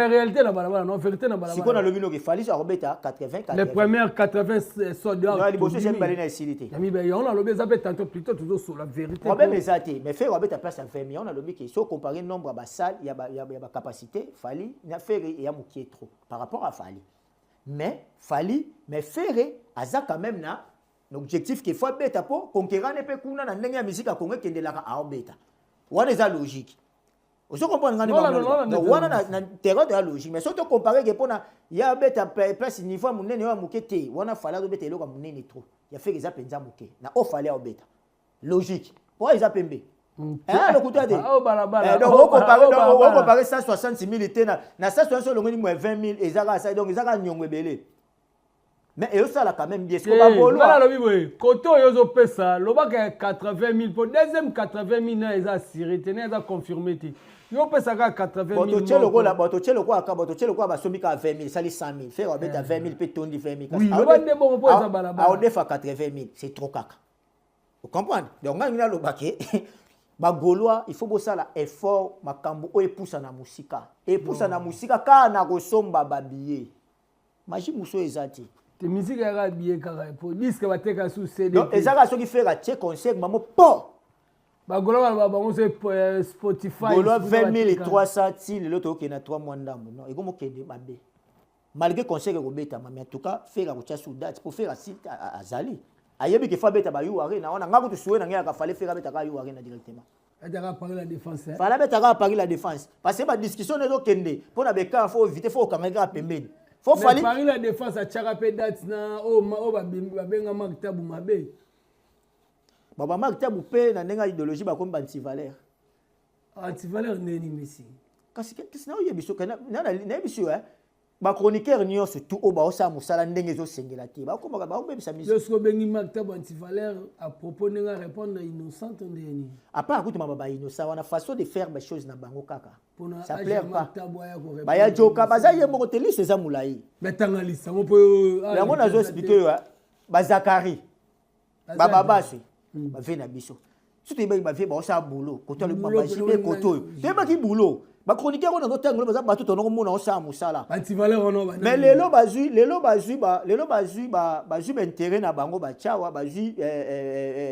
réalité na balabala, non, vérité na balabala. Sikoyo nalobi noki Fally akobeta 80. Les premières 80 sold out. Liboso eza mibale na esili te. Ya mibale yango nalobi eza mpe tantôt plutôt, tozosolola vérité. Problème eza te, mais Ferre abeta place ya 20 000. Nalobi ke so compare nombre ya basalles, ya bacapacité, Fally na Ferre eya mokie trop par rapport à Fally. Mais Fally, mais Ferre aza quand même na objectif ke faut abeta mpo concurrent ne mpe kuna na ndenge ya misika Kongo ekendelaka, aobeta. Wana eza logique, ozo comprendre nga? Donc wana na terrain ya logique. Mais soki tocompare ke mpona ya abeta place niveau ya monene, oyo ya moke te, wana Fally azobeta eloko ya monene trop. Ya Ferre eza mpenza moke na oyo Fally aobeta. Logique po eza pembe lokuta te. Donc okompare 160 000 te na 160, olongoli mo 20 000, eza kaka, donc eza kaka niongo ebele, mais ezosala quand même bien. Siko bagaulois, alobi boye, kote oyo ozopesa, lobaka ya 80 000 po deuxième 80 000 na eza assuré te, na eza confirmé te. Yo opesa kaka 80 000. Totie lokola, totie lokola, totie lokola basombi kaka 20 000, esali 100 000. Ferre abeta 20 000 mpe tondi 20 000. Oui, loba nde bongo mpo eza balabala. Aodefa 80 000, c'est trop kaka, ocomprendre? Donc ngai ngi naloba ke bagaulois, il faut bosala effort. Makambo oyo epusa na mosika, epusa na mosika kaka na kosomba babillet. Magie mosusu eza te. Te, musique yaka billet kaka, po disque bateka su CD. Donc eza kaka soki Ferre atie concert mamo po. Bagaulois baloba bango so Spotify. Gaulois, 20 300 ti lelo tokokende na 3 mois ndambo. Non, ekomokende mabe malgré concert ekobetama, mais en tout cas Ferre akotia su date po Ferre azali ayebi ke faut abeta ba U Arena wana. Nga kutu suwe na ngai yaka Fally, Ferre abetaka U Arena directement. Ataka Paris La Défense. Fally abetaka Paris La Défense, parce que badiscussion ezokende mpo na beka, faut éviter, faut okanga kaka pembeni, faut Fally. Paris La Défense atiaka mpe date na oyo babenga Mark Tabu mabe. Baba Mark Tabu mpe na ndenge ya idéologie bakomi baantivaleur. Antivaleur ndeni, mesi? Kasi naoyebi so, nayebi so, bachroniqueur nyonso tu oyo baosala mosala ndenge ezosengela te, bakomaka baobebisa. Yo soki obengi Mark Tabu antivaleur à propos ndenge arépondre Innocent, ndeni? À part akutuma ba Innocent wana, façon de faire bachose na bango kaka, ça plaire pas. Baya joka baza ye moko te, liste eza molai. Batanga liste yango mpo. Yango nazo expliquer yo, bazakari bababasi bave na biso so toyebaki bave baosala boulot koto bajibe koto oyo toyebaki boulot. Bachroniqueur oyo nazotanga baza bato tonokomona osala mosala. Mais lelo bazwi, lelo bazwi, lelo bazwi, bazwi baintérêt na bango, batyawa bazwi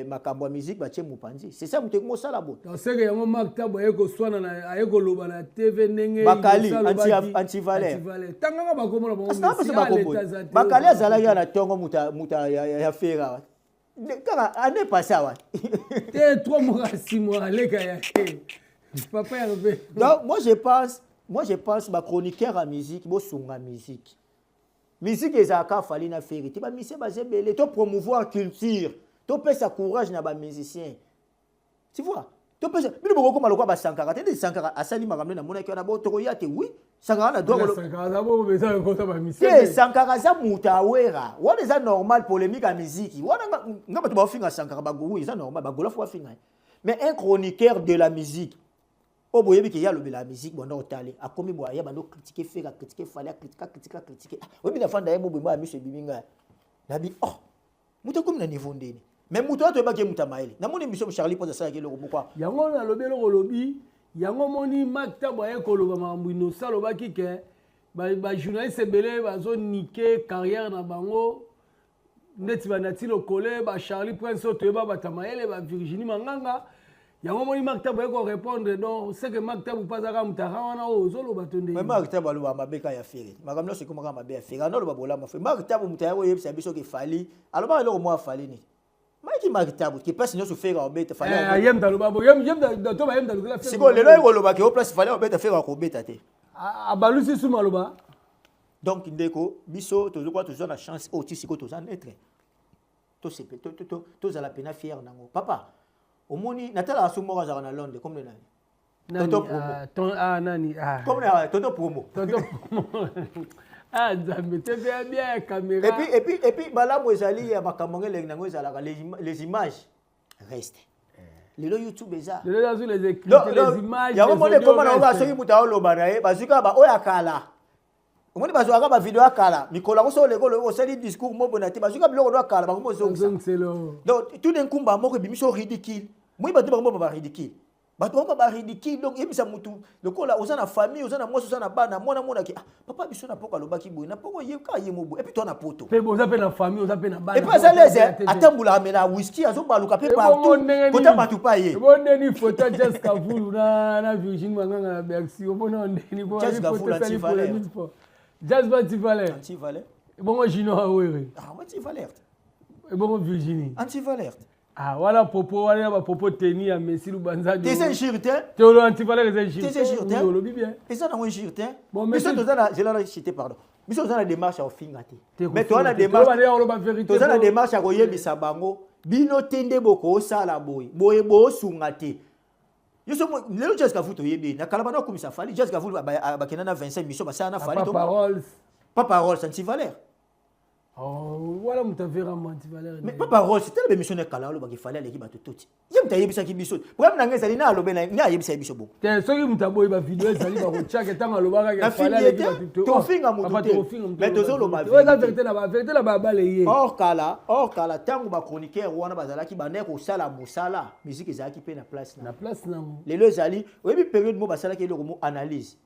makambo ya musique, batie mopanzi. C'est ça moto ekosala boye. Seke yango Mark Tabo aye koswana, aye koloba na TV ndenge. Bakali antivaleur. Tanganga bakomona. Bango Bakali azalaki ya na ntongo moto ya Ferre awa kaka année passée awa. Te, 3 mois, 6 mois aleka ya papa Hervé. Donc moi je pense bachroniqueur ya musique, bosunga musique. Musique ezalaka Fally na Ferre te, bamusicien baza ebele. To promouvoir culture, topesa courage na bamusicien, tu vois? Topesa bino bokokoma lokola basankara te. Nde Sankara asali makambo nde namonaki wana, bo tokoya te. Oui, Sankara na droit te. Sankara aza moto awera wana, eza normal, polémique ya musique wana. Nga bato baofinga Sankara bagowi, eza normal, bagola faut bafinga ye. Mais un chroniqueur de la musique oyo boyebi ke ye alobela ya musique, bonda otale akomi boye, aya bando critiquer Ferre, acritiquer Fally, acritiquer, acritiquer, acritiquer. Oyebi na fanda ye mo boye, ya miso ebimi ngai nabi, oh, moto akomi na niveau ndeni? Mais moto wana toyebaki ye moto ya mayele. Namoni biso Charlie mpo asalaki eloko moko. Yango nalobi, eloko olobi yango, moni Mark Tabo aye koloba makambo Innocent alobaki ke bajournaliste ebele bazonike carrière na bango, neti banati lokole, baCharlie Prince oyo toyeba bato ya mayele, baVirginie Manganga. Yango moni Mark Tabo aye korépondre. Donc c'est que Mark Tabo mpe azaka moto aka wana oyo ozoloba to ndenge. Mark Tabo aloba mabe kaka ya Ferre. Makambo nyonso ekomaka mabe ya Ferre. Ano aloba bolama Ferre. Mark Tabo moto aya koyebisa biso ke Fally alobaka eloko moko, aFally nini. Maki Marc Tabu ke place nyonso Ferre akobeta, Fally Eh, akobeta. Ye moto aloba bo to baye moto alukela Ferre. Sikoyo lelo ekolobaka yo place Fally akobeta, Ferre akobeta te. Abalusi su maloba. Donc ndeko, biso tozokoka, toza na chance oyo ti sikoyo toza neutre, tosepe tozala pena fier nango. Papa, omoni natalaka so moko azalaka na Londres comme nani? Nani? Tonton Promo. Ah, ton, ah, nani, ah. Comme na Tonton Promo. Tonton Promo. Ah, Nzambe, te bien bien caméra. Et puis malamu ezali ya makambo yango, elengi nango ezalaka les images restent. Lelo YouTube eza. Lelo eza les écrits, Donc, les donc, images, yango les moni audios ekoma nango restent. soki moto aoloba na ye, bazwi kaka ba oyo ya kala. Omoni, bazwaka bavideo ya kala mikolo yango. So oleko osali discours mo boye na te, bazwi kaka biloko no ya kala, bango mozongisa. Ozongiselo. Donc tout d'un coup, moko ebimi so ridicule. Moi, bato bango ba ridicule, bato bango ba ridicule. Donc yebisa mutu lokola oza na famille, oza na mwasi, oza na bana, mwana monaki: "Ah, papa biso na poko alobaki boye, na poko ye kaka ye mo boye." Et puis to na poto. Mpe oza mpe na famille, oza mpe na bana. Et puis aza lese, atambolaka amela whisky, azobaluka mpe partout kota bato pa ye. Ebo ndeni photo ya Jazz Kavulu na Virginie Manganga na Bercy, omona ndeni po Jazz Kavulu, anti-valeur. Jazz ba anti-valeur. Anti-valeur. Ebongo Junior Awere? Ah, anti-valeur. Ebongo Virginie? Anti-valeur. Ah, wana propos wana ya bapropos teni ya Messi Lubanza. Te, eza injure te. Te, olo anti-valeur eza injure. Te, eza injure te. Oui, olobi bien. Eza nango injure te. Bon, biso toza na zela na cité, pardon, biso toza na démarche ya kofinga te, mais toza na démarche oloba vérité. Toza na démarche ya koyebisa bango: bino te nde bokosala boye boye, boosunga te. Yo so lelo Jazz Kavu, toyebi ye na kala bana okumisa Fally. Jazz Kavu bakenda na 25 mission, basala na Fally. Papa Paroles. Papa Rolls, anti-valeur. Oh, wana moto averama anti-valeur. Mais Papa Rolls, tala bémission na kala, alobaki Fally aleki bato toti. Ye moto ayebisaki biso. Problème na ngai ezali na alobe na ayebisaki biso bongo. Te, soki moto aboyi, bavideo ezali, bakotiaka ntango alobaka. Nafingi ye te, tofinga motu te, mais tozoloba Eza vérité. Vérité na bavérité na babale ye. Or kala ntango bachroniqueur wana bazalaki, bandaki kosala mosala, musique ezalaki mpe na place na Na place nango. Lelo ezali, oyebi période mo basalaki eloko mo analyse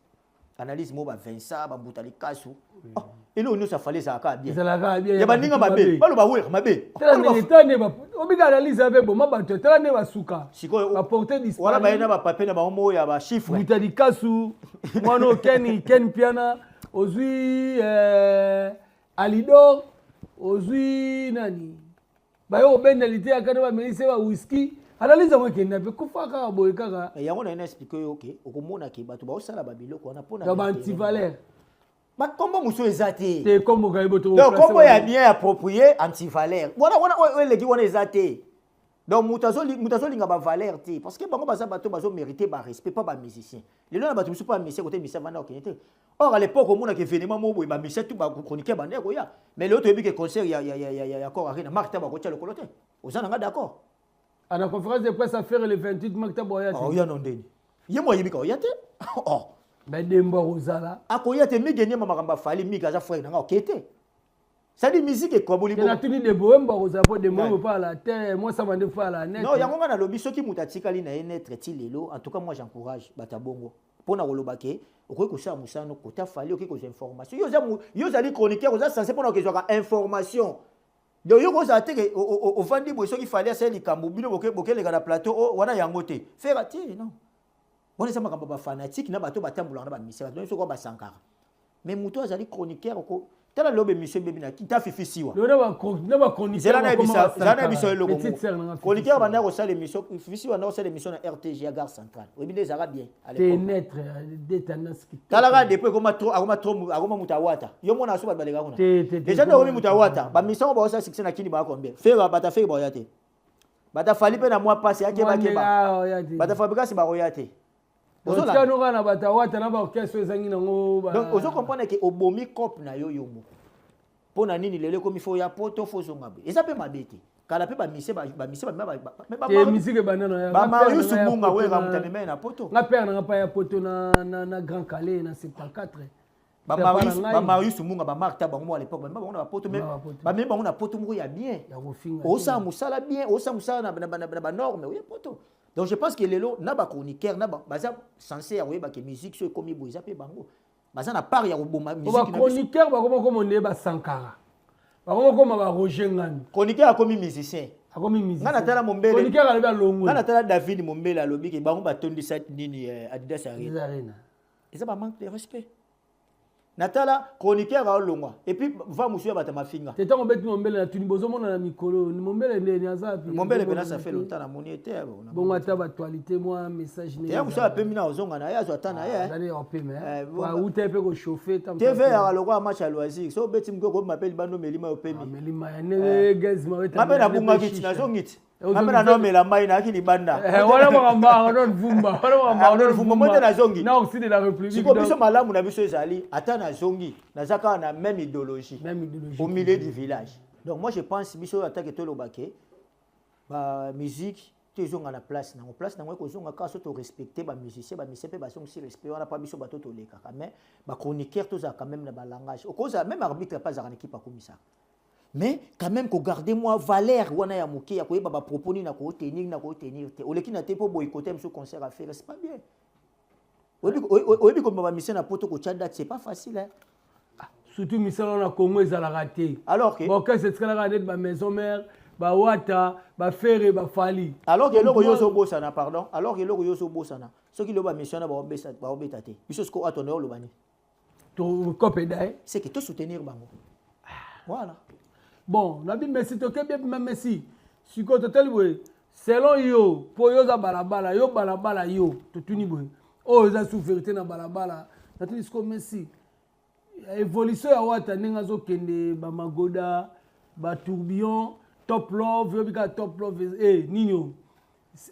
mo, ba Vincent bambuta likasu. Oh, eloko nyonso afali ezalaka bien. Ezalaka bien. Ya baninga mabe, baloba were mabe. Tala ndenge, tala nde obika analyse mpe boma bato, tala nde basuka. Sikoyo baporte. Wana baye na bapapier na bango mo ya bachiffre. Buta likasu, mwana oyo Ken, Ken Piana, ozwi Alidor, ozwi nani, baye kobenda lite kano, bamelisi ba whisky. Analyse yango ekenda mpe kufa kaka boye kaka. Yango na ye na explique oyo ke okomona ke bato baosala babiloko wana mpona Ya baantivaleur. Bakombo mosusu eza te. Te, kombo kayi boto. Donc kombo ya bien approprié, antivaleur wana, wana oyo eleki wana eza te. Donc moto azolinga bavaleur te, parce que bango baza bato bazomérite barespect, pas bamusicien. Lelo na bato mosusu mpo bamusicien kote musicien vanda okende te. Or à l'époque, omonaka événement moko boye, bamusicien tu bachroniqueur banda koya. Mais lelo toyebi ke concert ya Accor Arena, Marc ta bakotia lokolo te. Oza nanga d'accord? À la conférence de presse à faire le 28, Marc Taboya. Oya no ndeni ye mo ayebi ka oya te. Oh. Badembo akozala. Akoya te. Mige niema makambo afali, Mige aza frère nanga, oke te. C'est-à-dire musique ekwaboli. Te, natuni Dembo Wembo akozala mpo Dembo Wembo mpo ala te mwasa bande mpo ala net. Non, yango nga nalobi, soki moto atikali na ye netre ti lelo, en tout cas moi j'encourage bato ya bongo, mpo na koloba ke okoki kosala mosala no kota Fally, okoki kozwa information. Yo ozali chroniqueur, oza censé mpona okezwaka information. Donc yo kozala te ke ovandi boye, soki Fally asali likambo, bino bokeleka na plateau wana yango te, fera te. Non, wana eza makambo ya bafanatique na bato batambolaka na bamisia, bato nyonso kwa basankara. Mais moto azali chroniqueur, tala lelo bémission ebebi na kita Fifi Siwa. Lelo na bachroniqueur. Zela na biso eloko moko. Chroniqueur banda kosala émission, Fifi Siwa banda kosala émission na RTG ya Gare Centrale, oyebi nde ezalaka bien à Te, l'époque. Net de tendance. Talaka depuis ekoma trop, akoma trop, akoma moto awata. Yo mona so bato baleka kuna. Te, te, te, Déjà nde te, okomi moto awata, bamison baosala succès na kini baa combien? Fera bata, Fere baoya te, bata Fally mpe na mwa pasi akebakeba, bata Fabrikasi bakoya te. Ozolanda? Otikanoka na bato awata na baorchestre ezangi nango. Donc ozo comprendre ke obomi cope na yo yo moko. Mpo na nini lelo ekomi fo ya poto, fo ozonga boye? Eza mpe mabe te. Kala mpe bamise, bamise bamema. Te, musique ebanda na Bamarius Munga, wera moto amemai na poto. Nga père nanga pa ya poto na Grand Calais na 74. Bamarius Munga, bamark ta bango mo à l'époque, bamema bango na bapoto, mais bamemi bango na poto moko ya bien. Ya kofinga. Osala mosala bien, osala mosala na banorme, oya poto. Donc je pense que lelo na bachroniqueur na baza censé ya koyeba ke musique so ekomi boye, eza mpe bango baza na part ya koboma musique na biso. Bachroniqueur bakoma koma nde basankara, bakoma koma baroger Ngani. Chroniqueur akomi musicien. Akomi musicien. Nga natala Mombele. Chroniqueur alobi alongwe. Nga natala David Mombele, alobi ke bango batondisa nini, Adidas Arena. Arena. Eza bamanque de respect. Natala chroniqueur aolongwa et puis va mosusu ya bato ya mafinga. Te, ntango obeti Mombele na tuni, bozomona na mikolo Mombele ndeni aza wapi? Mombele mpena, ça fait longtemps namoni ye te. Bongo ata baactualité, mwa message. Te, ya mosusu apemi na ozonga na ye, azwa ata na ye. Azali opeme, auta mpe kochauffe. TV yaka lokola match ya loisir. So obeti moke, okobima mpe libanda, omelima, opemi. Melima ya ndenge gaz. Nga mpe nabungaki ti, nazongi ti, nga mpe nanomela mai, nayaki libanda. Wana makambo Arnold Vumba, wana makambo Arnold Vumba mo te, nazongi. Na oxyde de la République. Sikoyo biso, malamu na biso ezali, ata nazongi, naza kaka na même idéologie. Même idéologie. Au milieu du village. Donc moi je pense, biso atake tolobake bamusique to ezonga na place nango. Place nango ekozonga kaka so torespecte bamusicien. Bamusicien mpe bazongisi respect wana mpa biso bato tolekaka. Mais bachroniqueur, tozala quand même na balangage. Okozala même arbitre mpe azalaka na équipe akomisaka, mais quand même kogarde mwa valeur wana ya moke ya koyeba bapropos nini na kootenir, na kootenir te. Oleki na te mpo boycotter mosu concert affaire, c'est pas bien. Oyebi komema bamusicien na Poto, kotya date, c'est pas facile, hein? Surtout misala na Congo ezalaka te. Alors que baorchestre etikalaka neti bamaison mère, bawata, baFerre, baFally. Alors que eloko yo ozobosana, pardon, alors que eloko yo ozobosana, soki lelo bamission wana baobeta te, biso sikoyo atonda oloba nini? Kopeda ye. C'est que tosoutenir bango, voilà. Bon, nabi Messi, tokebi ebima Messi. Sikoyo totali boye, selon yo, mpo yo oza balabala, yo balabala, yo totuni boye, oyo eza sous vérité na balabala. Natuni sikoyo Messi, évolution ya Wata, ndenge azokende, bamagoda, batourbillon, Top Love, yobi kaka Top Love e nini o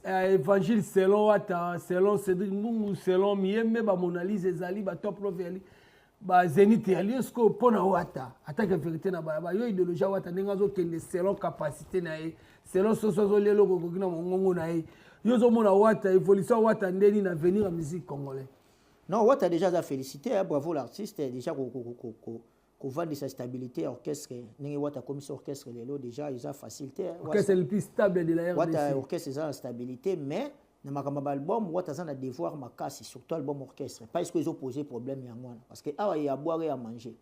évangile selon Wata, selon Cédric Mbungu, selon Miyembe, bamonalise ezali, batop love ezali, bazénith eyali. Sikoyo mpo na Wata, atake vérité na balabala, yo idéologie ya Wata, ndenge azokende, selon capacité na ye, selon soso azolia eloko ekoki na mongongo na ye, yo ozomona Wata, évolution ya Wata ndeni na avenir ya musique congolais? Non, Wata déjà aza félicité, hein, bravo l'artiste. Déjà kovandisa stabilité ya orchestre, ndenge Wata akomisi orchestre lelo, déjà eza facile te. Orchestre le plus stable de la RDC. Wata orchestre eza na stabilité, mais na makambo ya baalbum, Wata aza na devoir makasi, surtout album orchestre, parce que ezopose problème yango wana, parce que awa ya boire, ya manger,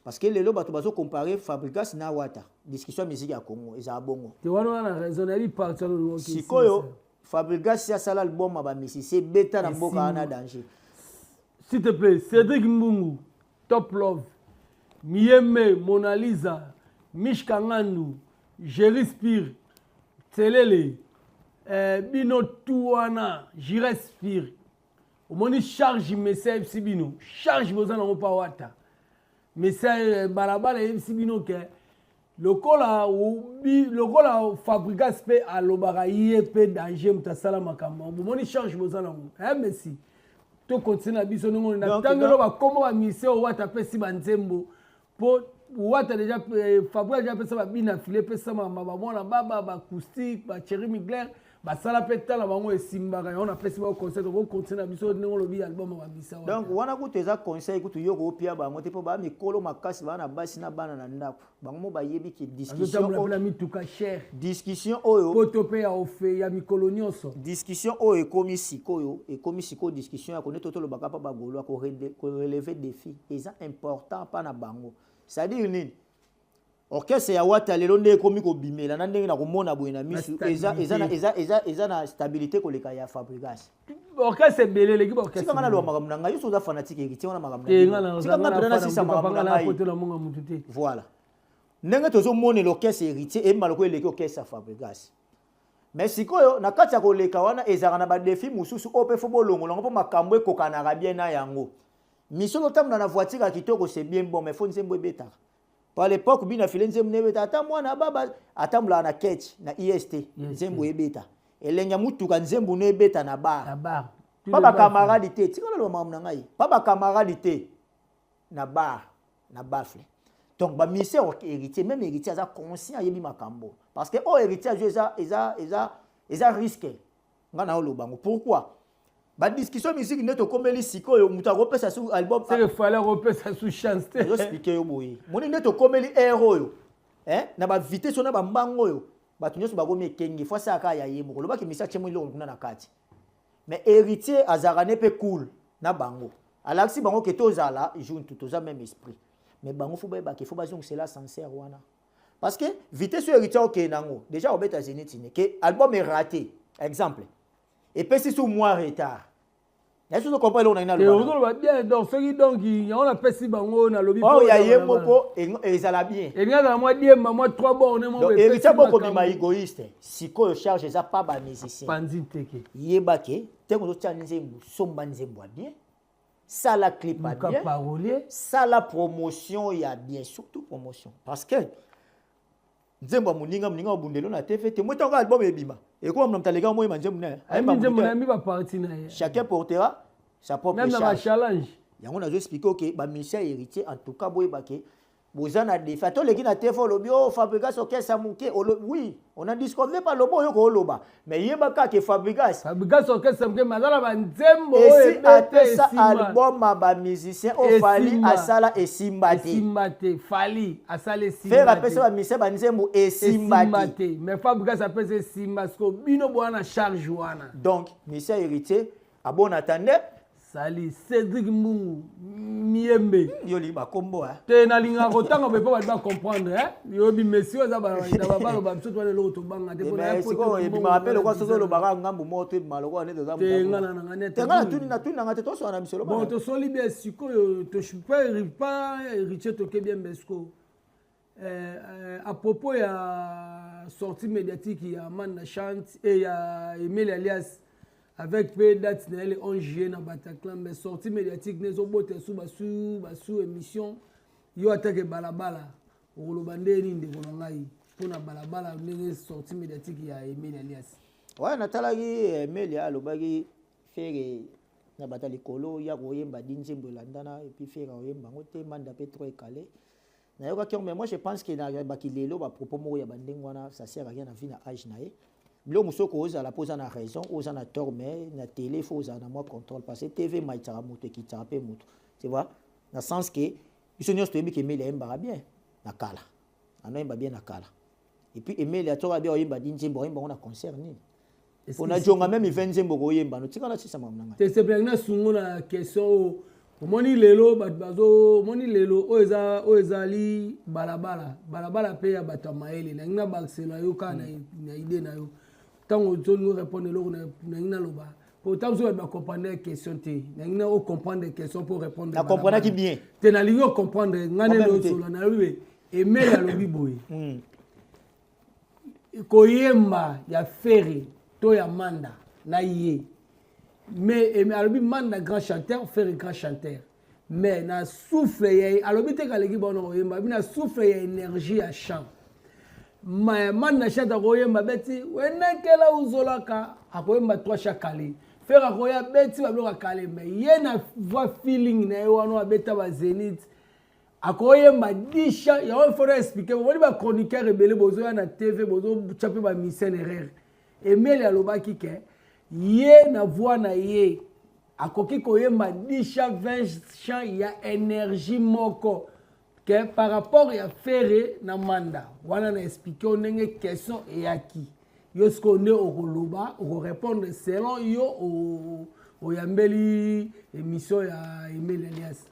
parce que lelo bato bazocompare Fabregas na Wata. Discussion ya musique ya Congo ezala bongo. Te, wana wana raison, nayebi parti wana. Sikoyo Fabregas asala album ya bamisisi, ebeta na mboka wana, danger. S'il te plaît, Cédric Mbungu, Top Love, Miyembe, Mona Lisa, Mishka Ngandu, Jerry Spire, Tselele, bino tu wana, Jires Spire, omoni charge Mesi ayebisi bino, charge boza nango mpa Wata. Mesi balabala eyebisi bino ke lokola Fabregas mpe alobaka ye mpe danger, moto asala makambo. Bomoni charge boza nango, Messi. Tokontinue na biso ndenge na ntangelo bakombo bamusicien oyo Wata apesi banzembo, mpo Wata déjà, Fabregas déjà apesa babina file, epesa bamwana baba baacoustique, bacheri migler, basala mpe tala bango esimbaka yango. Napesi bango conseil, tokokontinue na biso ndenge olobi album babisa. Donc wana kutu eza conseil kutu yo koopia bango te, mpo baa mikolo makasi, baa na basi na bana na ndako. Bango mo bayebi ke discussion na mituka cher. Discussion oyo poto mpe ya ofe ya mikolo nyonso. Discussion oyo ekomi sikoyo, ekomi sikoyo discussion ya kone to tolobaka mpa bagolo korelever défi eza important mpa na bango. C'est-à-dire nini? Orchestre ya Wata lelo nde ekomi kobimela na ndenge na komona boye na misu, eza na stabilité koleka ya Fabregas. Orchestre ebele eleki baorchestre. Tika nga naloba makambo na ngai. Yo so oza fanatique héritier wana, makambo tika nga mpena nasisa makambo na ngai. Voilà ndenge tozomonela orchestre héritier eyebima lokola eleki orchestre ya Fabregas. Mais sikoyo na kati ya koleka wana, ezalaka na badéfi mosusu oyo mpe fo bolongola yango, mpo makambo ekokanaka bien na yango. Mission totambola na voiture ya kitoko, c'est bien bon, mais fo nzembo ebetaka. Par l'époque bina file nzembo nebeta, ata mwana baba atambolaka na ketch na ist, nzembo ebeta, elenge ya mutuka, nzembo no ebeta na bar, pa bakamaradi te. Tika naloba makambo na ngai, pa bakamaradi te, na bar na baffle. Donc bamusicien héritier, même héritier aza conscient, ayebi makambo, parce que oyo héritier azwi eza risque. Nga na oloba yango pourquoi badiscussion musique nde tokomeli sikoyo, moto akopesa su album. Fallait akopesa su chance te. Ezoexpliquer yo boye, moni nde tokomeli ere oyo na bavitesse oyo, na bambango oyo, bato nyonso bakomi ekenge. Fo asalaka ya ye moko, olobaki misi atie mo eloko kuna na kati. Mais héritier azalaka ne mpe cool na bango, alakisi bango ke tozala juntu, toza même esprit. Mais bango fo bayebaka, fo bazongisela sincère wana, parce que vitesse oyo héritier okende nango déjà, obeta Zénith ne ke album eraté, exemple epesi su mwa retard. Nayebi soki comprendre eloko na ngai naloba. Ozoloba bien. Donc soki, donc yango napesi bango, nalobi. Oyo ya ye moko ezala bien. Elingi azala mwa diemba, mwa trois borne mwa. Donc Héritier, bokobima égoïste. Sikoyo charge eza pa bamusicien. Panzi teke. Yeba ke ntango ozotia nzembo, somba nzembo ya bien, sala clip ya bien, parolier, sala promotion ya bien, surtout promotion, parce que nzembo ya moninga, moninga obundelo na TV te. Moi ntango album ebima, ekoma moto aleka moyema nzembo na ye. Nzembo na ye, baparti na ye. Chacun portera sa propre même na bachallenge. Yango nazo expliquer oke bamusicien Héritier, en tout cas boyeba ke boza na défi. Ata oleki na TV, olobi o Fabrigas orchestre moke, oui, on a disconvient pas, loba oyo kooloba, mais yeba kaka ke Fabrigas Fabrigas orchestre moke, mais aza na banzembo. Esi apesa album ya bamusicien oyo Fally asala, esimba te. Esimba te. Fally asala, esimba. Ferre apesa bamusicien banzembo, esimba te. Mais Fabrigas apesa, esimba. Siko bino boya na charge wana. Donc musicien Héritier abon attendait. Sali Cédrik Mbungu Miyembe. Yo olingi bakombo. Te, nalingaka kotanga boye mpo bato bacomprendre. Yoyebi messi oyo eza na baloba biso towana eloko tobanga te. Ebimaka mpe lokola soki olobaka ngambu moko to ebima lokola nde toza. Te, nga na nanga. Te, nga natuni nanga te, toswana na biso. Bon, tosoli bien. Sikoyo pas Héritier, toke bien besco à propos ya sortie médiatique ya Manda Chante et ya Emile Alias, avec mpe date na ye le 11 juillet na Bataclan. Mais sortie médiatique ne ezobota su basu émission. Yo atake balabala, okoloba nde nini, ndeko na ngai, mpona balabala, ndenge sortie médiatique ya Emile Alias? Ouais, natalaki Emile alobaki Ferre na bata likolo ya koyemba di nzembo elandana, et puis Ferre akoyemba yango te, Manda mpe trop ekale. Nayokaki yango, mais moi je pense que nayebaki lelo bapropos moko ya bandenge wana, ça sert à rien na vie na age na ye. Biloko mosusu okozala mpo oza na raison, oza na tort, mais na télé faut ozala na mwa contrôle, parce que TV emaitisaka moto, ekitisaka mpe moto, tu vois, na sens ke biso nyonso toyebi ke Emeli ayembaka bien na kala, anoyemba bien na kala. Et puis Emeli atoka bien, oyemba di nzembo, oyemba ngo na concert nini mpona jonga même ive nzembo koyemba no tika na sisa makambo na ngai. Te, sepelaki na sungo na question oyo. Omoni lelo bato bazo, omoni lelo oyo eza, oyo ezali balabala, balabala mpe ya bato ya mayele. Nangi na bakisela yo kaka na idée na yo. Ntango ozolingi répondre eloko nangi naloba, po ntango mosusu bato bacomprendre question te. Nangi na ocomprendre question mpo répondre. Nacomprenaki bien. Te, nalingi ocomprendre nga nde osola. Nalobi be Emeli alobi boye: koyemba ya Ferre to ya Manda na ye, mais alobi Manda grand chanteur, Ferre grand chanteur, mais na souffle ya, alobi te kaleki bona koyemba, alobi na souffle ya énergie ya chant. Manda chante, akoyemba beti wenekela uzolaka, akoyemba trois chants kale. Ferre akoya beti babiloko akale, mais ye na voix, feeling na ye wana, abeta bazénith, akoyemba 10 chants. Yango faut na expliquer. Bomoni bachroniqueur ebele bozoya na TV, bozotya mpe bamission erreur. Emeli alobaki ke ye na voix na ye akoki koyemba 10 chants, 20 chants ya énergie moko ke par rapport ya Ferre na Manda wana. Na expliquer yo ndenge question eyaki. Yo sikoyo nde okoloba, okorépondre selon yo oyambeli émission ya Emeli Alias.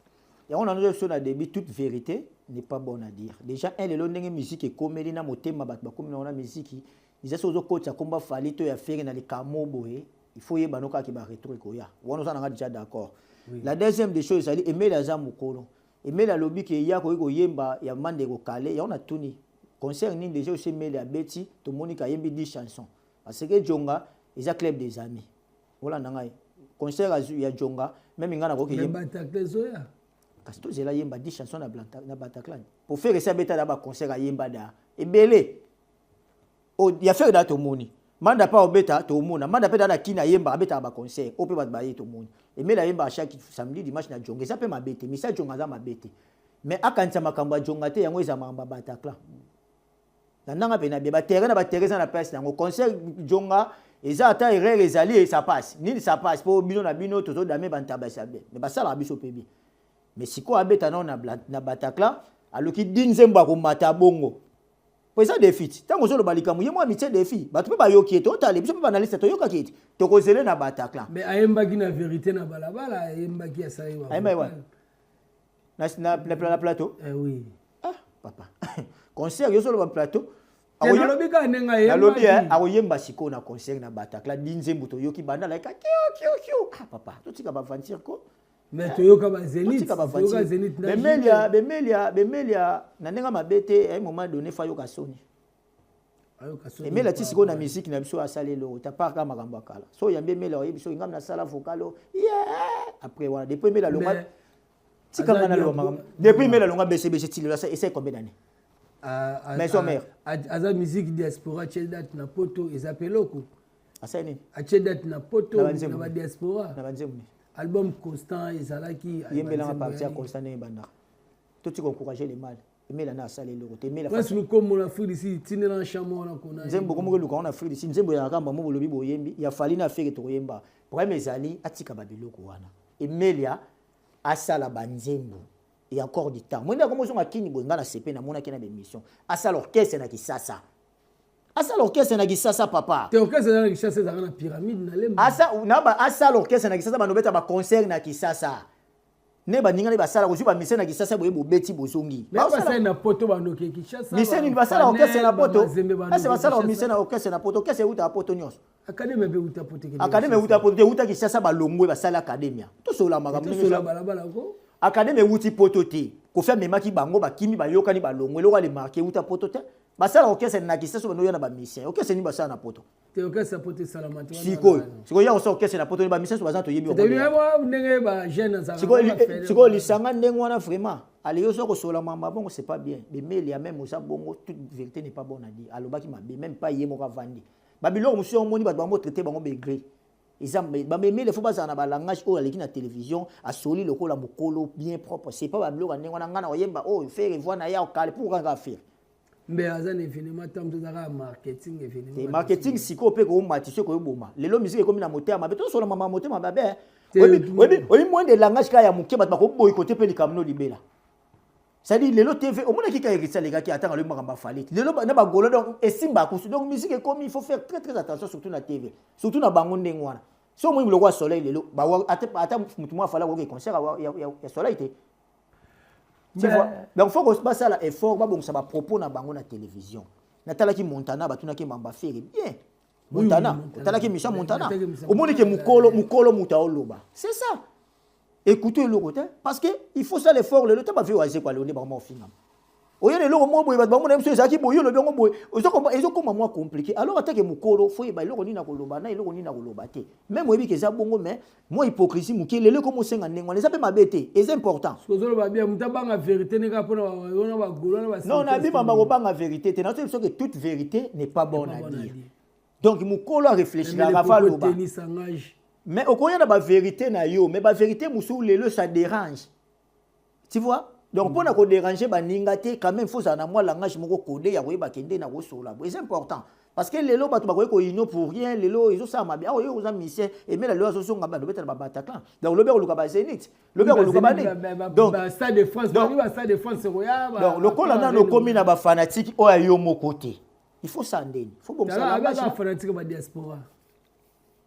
Yango na biso na début, toute vérité n'est pas bonne à dire. Déjà un, lelo ndenge musique ekomeli na motema, bato bakomi nango na musique eza soki ozokotisa komba Fally to ya Ferre na likambo boye, il faut yeba no kaka barétro ekoya wana, oza nanga déjà d'accord. La deuxième des choses ezali Emeli aza mokolo. Emeli alobi ke ya koki koyemba ya Manda ekokale. Yango natuni, concert nini déjà osi Emeli abeti tomoni ke ayembi 10 chansons? Parce que Jonga eza club des amis, olanda ngai, concert ya Jonga, même ngai nakoki. Yemba. Kasi tozela yemba 10 chansons na Bataclan po Ferre esi abeta na baconcert, ayemba da ebele ya Ferre da tomoni. Manda mpe obeta, tomona Manda mpe da na kini ayemba, abetaka baconcert oyo mpe bato baye tomoni. Emeli ayembaka chaque samedi, dimanche na Jonga, eza mpe mabe te. Misa Jonga aza mabe te, mais akanisa makambo ya Jonga te, yango eza makambo ya Bataclan na ndanga mpe na bie baterrain na baterrain eza na place yango. Concert Jonga eza ata erreur ezali, ça passe nini, ça passe mpo bino na bino tozodame bantaba esa bien, mais basalaka biso mpe bien. Mais sikoyo abeta nao na Bataclan, aluki di nzembo akomata bongo po eza défi ti. Ntango ozoloba likambo ye mwa mitie défi, bato mpe bayoki ete otale biso mpe baanalyste toyokaki ete tokozele na Bataclan. Mais ayembaki na vérité na balabala, ayembaki, asali. Ayembaki wana na plateau. Eh oui. Ah papa, concert yo ozoloba plateau. Nalobi kaka ndenge ayembaki. Nalobi akoyemba sikoyo na concert na Bataclan di nzembo toyoki banda laika kio kio kio. Ah papa, totika ba aventure ko. Mais toyoka ba Zenith, toyoka Zenith na Bemelia, Bemelia, Bemelia na ndenge mabe te, à un moment donné fa yoka soni. Emelia ti sikoyo na musique na biso asali eloko ta part kaka makambo ya kala. So oyambi Emelia oyebi so ngam nasala vocal o. Yeah! Après wana depuis Emelia longa tika nga naloba makambo. Depuis Emelia longa BCBG ti lelo esali combien d'années? Maison mère. Aza musique diaspora atie date na poto eza pe eloko. Asali nini? Atie date na poto na ba diaspora. Na ba nzembo nini? Album Constant ezalaki. Yembelanga partie ya Constant ndenge ebandaka. Totika encourager le mal. Emela na asali eloko te. Emela Prince Lukombo na Afrique du Sud tindela na chambre wana kona. Nzembo komo koluka wana Afrique du Sud nzembo ya kamba mo bolobi boyembi ya Fally na Ferre tokoyemba. Problème ezali atika ba biloko wana. Emelia asala ba nzembo et encore du temps. Mwende akomo zonga kini boye nga na sepe na monaki na ba émission. Asala orchestre na Kisasa. Asala orchestre na Kisasa papa. Te orchestre na Kisasa ezalaka na pyramide na Lemba. Asa na ba asala orchestre na Kisasa bando beta ba concert na Kisasa. Ne baninga ne basala kozwi bamise na Kisasa boye bobeti bozongi. Basala na poto bandoki Kinshasa. Mise nini basala orchestre na poto? Ese basala mise na orchestre na poto, orchestre euta poto nyonso. Académie mpe euta poto. Académie euta poto te, euta Kinshasa balongwe basala académie. Tosola makambo. Tosola balabala ko. Académie euti poto te. Kofi amemaki bango bakimi bayokani balongwe eloko alemarke euta poto te. Basala orchestre na Kinshasa bando ya na bamise. Orchestre nini basala na poto? Te orchestre poto esalama te. Sikoyo sikoyo ya kosala orchestre na poto bamise so baza toyebi ndenge ba jeune azalaka. Sikoyo lisanga ndenge wana vraiment ale yo so kosola mamba bongo c'est pas bien. Bemeli même oza bongo, toute vérité n'est pas bonne à dire. Alobaki mabe même pas ye moko avandi. Babiloko mosusu omoni bato bango traité bango begré. Eza bamemele fo bazala na balangage oyo aleki na télévision asoli lokola mokolo bien propre. C'est pas babiloko ya ndenge wana ngai na koyemba oyo Ferre voix na ye okale pour kaka Ferre. Mbe aza na événement ntango tozalaka marketing événement. Marketing sikoyo mpe komatisa koyoboma lelo musique ekomi na motema mabe. Tosola mama motema mabe oyebi moins de langage kaka ya moke bato bakoboyikote mpe likambo no libela. C'est-à-dire lelo TV omonaki kaka Héritier alekaki atanga alobi makambo afali lelo na bagolo donc esimba kusu. Donc musique ekomi, il faut faire très très attention surtout na TV, surtout na bango ndenge wana. So omoni biloko ya Soleil lelo ata motu moko afali akoki concert ya Soleil te. Tu vois, donc faut basala effort babongisa bapropos na bango na télévision. Natalaki Montana batunaki mamba Ferre bien. Montana otalaki émission Montana omoni ke mokolo mokolo moto aoloba, c'est ça. Écoutez eloko te parce que il faut ça l'effort lelo te bavie oaze kwa lelo nde bango maofingama oye na eloko moko boye bato bango na biso ezalaki boye olobi yango boye ezokoma mwa compliqué. Alors atake mokolo fo yeba eloko nini na koloba na eloko nini na koloba te. Même oyebi ke eza bongo mais mwa hypocrisie moke lelo ekoma osenga ndenge wana eza mpe mabe te, eza important. Ozoloba bien moto abanga vérité ndenge mpona wana bagolo wana. Non, nabimamba kobanga vérité te. Nazoyebi soki toute vérité n'est pas bonne à dire. Donc mokolo arefléchiraka fa aloba mais okoya na bavérité na yo mais bavérité mosusu lelo ça dérange, tu vois. Donc mpona kodéranger baninga te quand même faut ozala na mwa langage moko codé ya koyeba kende na kosola bo eza important parce que lelo bato bakoki koyino pour rien. Lelo ezosala mabe awa oyo oza musicien Emela lelo azozonga bando obetana babataclan donc lobi akoluka bazénith, lobi akoluka banini. Donc lokola nano okomi na bafanatike oyo ayo moko te, il faut ça ndeni faut bongisa langage. Fanatique ba diaspora.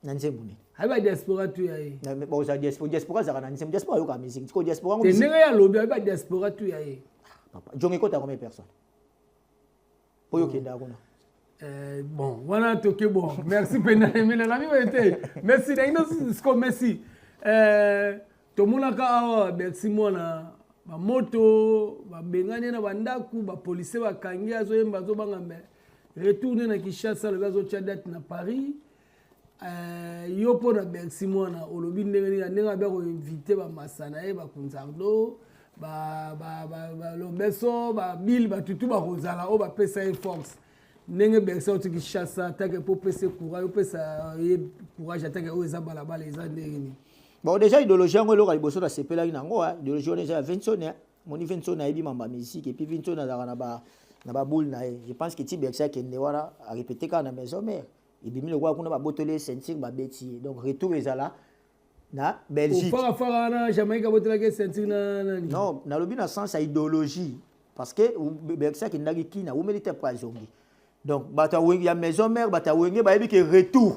Na nzembo nini? Ayi ba diaspora tu ya ye. Boza diaspora, diaspora ezalaka na nzembo, diaspora ayokaka musique tiko diaspora. Te ndenge ya lobi ayi ba diaspora tu ya ye. Papa jongo ekota combien de personnes oyo okendaka kuna? Bon wana toke bon merci mpena Emile na mimi te merci ndenge siko merci. Tomonaka awa Bercy mwana bamoto babengani na bandako bapolisier bakangi azoyemba azobanga mais retourne na Kinshasa alobi azotia date na Paris. Yo mpo na Bercy mwana olobi ndenge nini ndenge abia koinvite bamasa na ye bakunzardo balobeso babile batutu bakozala oyo bapesa ye force ndenge Bercy auti Kinshasa atake mpo opesa courage opesa ye courage atake oyo eza balabala eza ndenge nini? Bon, déjà idéologie yango eloko ya liboso nasepelaki nango idéologie wana eza ya Vinson. Moni Vinson ayebi mamba musique et puis Vinson azalaka na baboule na ye. Je pense que ti Bercy akende wana arépété kaka na maison mère ebimi lokola kuna babotoli ye ceinture babeti ye donc retour ezala na Belgique. Ofakafaka wana Jamaïque abotelaki ceinture na nani? Non, nalobi na sens ya idéologie parce que Bercy akendaki kina awumeli te après azongi. Donc bato ya maison mère bato ya Wenge bayebi ke retour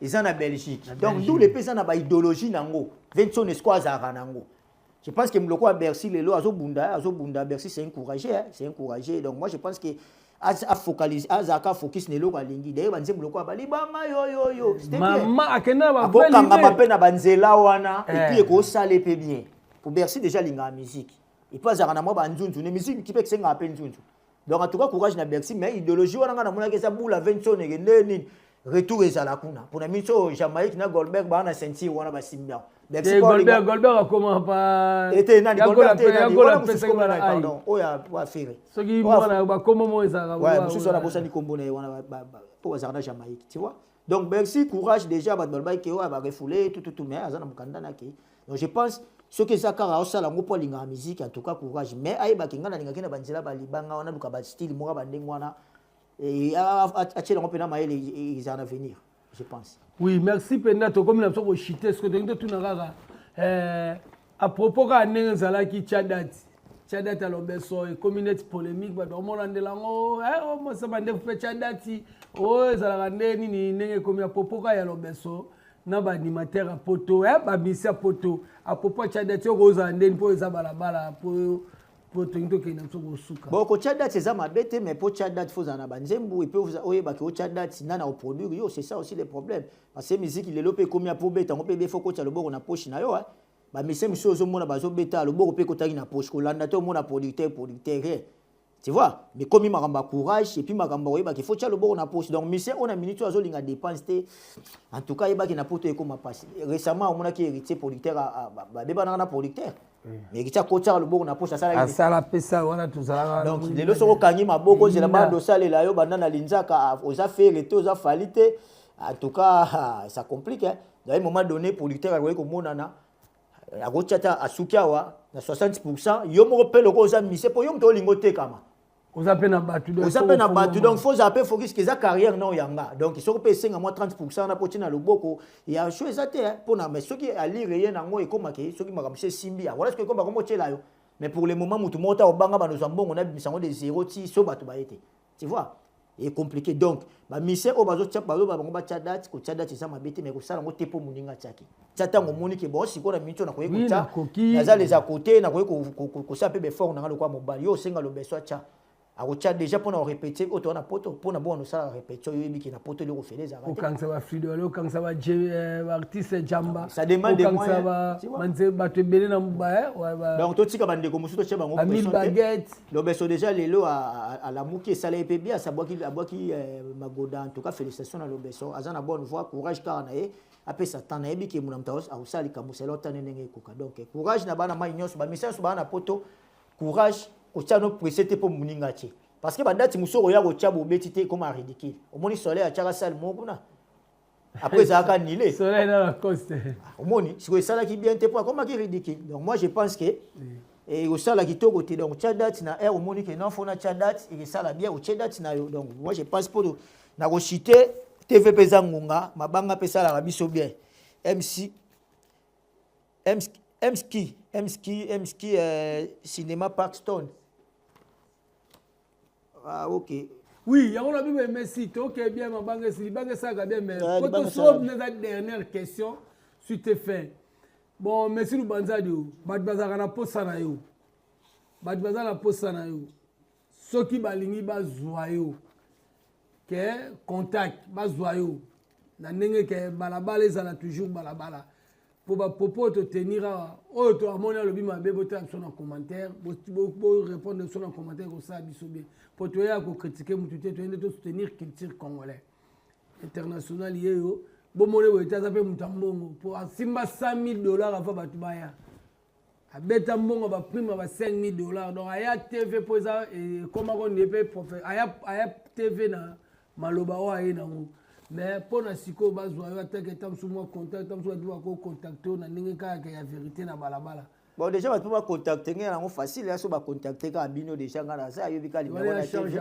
eza na Belgique. Donc ndule mpe eza na baidéologie nango Vinson esco azalaka nango. Je pense que moloko ya Bercy lelo azobunda azobunda Bercy c'est encouragé, hein, c'est encouragé. Donc moi je pense que Afocalise, azalaka focus na eloko alingi. D'ailleurs, banzembo lokola balibanga yoyoyo, c'était bien. Mama akenda na ba Akokangama mpe na banzela wana. Eh. Et puis ekosala mpe bien po Bercy déjà alingaka musique et puis azalaka na mwa banzunzu ne musique mpe esengaka mpe nzunzu. Donc en tout cas, courage na Bercy, mais idéologie wana nga namonaki eza bula 20 ekende nini, retour ezala kuna mpona miso. Jamaïque na Goldberg baa na ceinture wana, basimbi yango. Bercy mpo Goldberg, Goldberg akoma pa ete nani? Yagola Goldberg te pe nani Yagola wana mosusu apesaki kombo bana nani? ai. Pardon, oyo afere. Soki mwana bakombo mo ezalaka. Ouais, mosusu wana bosani kombo na ye wana, mpo bazalaka na Jamaïque, tu vois. Donc Bercy, courage. Déjà bato balobaki ke oyo barefoulé tout tout tout, mais aza na mokanda na ke. Donc je pense, soki eza kaka osala yango mpo alingaka musique, en tout cas courage, mais ayebaki ngai nalingaki na banzela balibanga wana, luka bastyle moko bandenge wana, atiela yango mpena mayele, ezala na venir, je pense. Oui, merci mpenza. Tokomi na biso koshite. Soki tolingi totuna kaka à propos kaka ndenge ezalaki, tia date, tia date ya lobeso ekomi neti polémique, bato omona ndela yango omosa bandefu mpe tia date oyo ezalaka nde nini, ndenge ekomi à propos kaka ya lobeso na baanimateur ya poto, bamisi ya poto, à propos ya tia date oyo kozala ndeni mpo eza balabala mpo tolingi tokende na biso kosuka. Bon, kotia date eza mabe te, mais po tia date, faut ozala na banzembo et puis oyebaki otia date nani akoproduire yo. C'est ça aussi le problème, parce que musique lelo mpe ekomi ya po obeta yango mpe be, faut kotia loboko na poche na yo. Bamusicien mosusu ozomona bazobeta, loboko mpe ekotaki na poche, kolanda te, omona producteur, producteur, rien, tu vois. Mais komi makambo ya courage et puis makambo oyebaki faut tia loboko na poche. Donc musicien oyo na minute oyo azolinga dépense te, en tout cas ayebaki na poto ekoma pasi. Récemment omonaki Héritier, producteur babebanaka na producteur, mais Héritier akotiaka loboko na poche, asalaki Asala pesa wana tozalaka. Donc lelo soki okangi maboko, ozela banda osalela yo banda na linzaka, oza Ferre te, oza Fally te, en tout cas ça complique, hein. Dans un moment donné, producteur akoki komonana akotia ata asuki awa na 60. Yo moko mpe loko oza mise mpo yo moto olingi otekama. Oza mpe na bato. Oza mpe na bato, donc faut ozala mpe focus ke eza carrière na oyanga. Donc soki mpe esenga mwa 30 na mpo tina loboko ya sho eza te mpona, mais soki alire ye nango ekomake, soki makambo so esimbi, wala soki ekoma kombo otiela yo. Mais pour le moment, motu moko ta obanga banozwa mbongo nabimisa yango de zéro ti so bato baye te, tu vois, est compliqué. Donc bamusicien oyo bazotia, bazoba bango batia date, kotia date eza mabe te, mais kosala yango te mpo moninga atiaki tia. Ntango omoni ke bon, sikoyo na minute oyo nakoki kotia, naza leza kote, nakoki kosala mpe baeffort nanga lokola mobali. Yo osenga lobeso atya, akotia déjà mpona korépéter oyo toza na poto, mpona bongo osalaka répétition, yo oyebiki na poto eloko fele ezalaka te. Okangisa bafrido, okangisa baartiste jamba. Ça demande des moyens. Bato ebele na Donc totika bandeko mosusu, totia bango. Bamille baguette. Lobeso déjà lelo alamuki, esala ye mpe bien, abwaki magoda. En tout cas, félicitation na lobeso, aza na bonne voix, courage kaka na ye, apesa temps. Nayebi ke muna moto akosala likambo selo tane ndenge ekoka. Donc courage na bana mai nyonso, bamisa nyonso baa na poto, courage. Kotia no pressé te mpo moninga atie, parce que badate mosusu okoya kotia, bobeti te, ekoma ridicule. Omoni Soleil atiaka sale moko kuna, après ezalaka annulé. Soleil na Lacoste. Omoni sikoyo esalaki bien te mpo akomaki ridicule. Donc moi je pense que ekosala kitoko te. Donc tia date na aire omoni ke non, faut natia date, ekesala bien, otie date na yo. Donc moi je pense, mpo na kochite TV mpe eza ngonga mabanga mpe esalaka biso bien. MC Mski Mski Mski, Cinéma Parkstone, ah ok. Oui, yango na bibo emesi toke bien, mabanga esili, libanga esalaka bien, mais po eza dernière question suite fin. Bon, merci Lubanzadi. O bato bazalaka na posa na yo, bato baza na posa na yo, soki balingi bazwa yo ke contact, bazwa yo na ndenge ke balabala ezala toujours balabala, mpo bapropos totenir awa oyo to amoni alobi mabe, botala biso na commentaire, borépondre biso na commentaire, kosala biso bien, mpo toyeya kocritiquer mutu te, toye nde tosoutenir culture congolais international. Ye yo bomoni boye te, aza mpe moto ya mbongo, mpo asimba 100 000 $ avant bato baya, abeta mbongo baprime ba 5 000 $. Donc aya TV mpo eza ekomako nde mpe aya TV na maloba oyo aye nango. Mais mpo na sikoyo bazwa yo atake ata mosu mwa contact, ata mosu bato bakocontacte oyo na ndenge kaka ya vérité na balabala. Bon, déjà bato mpo bacontacte ngai yango facile ya so, bacontacte kaka bino. Déjà ngai naza, ayebi kaka numéro na TV.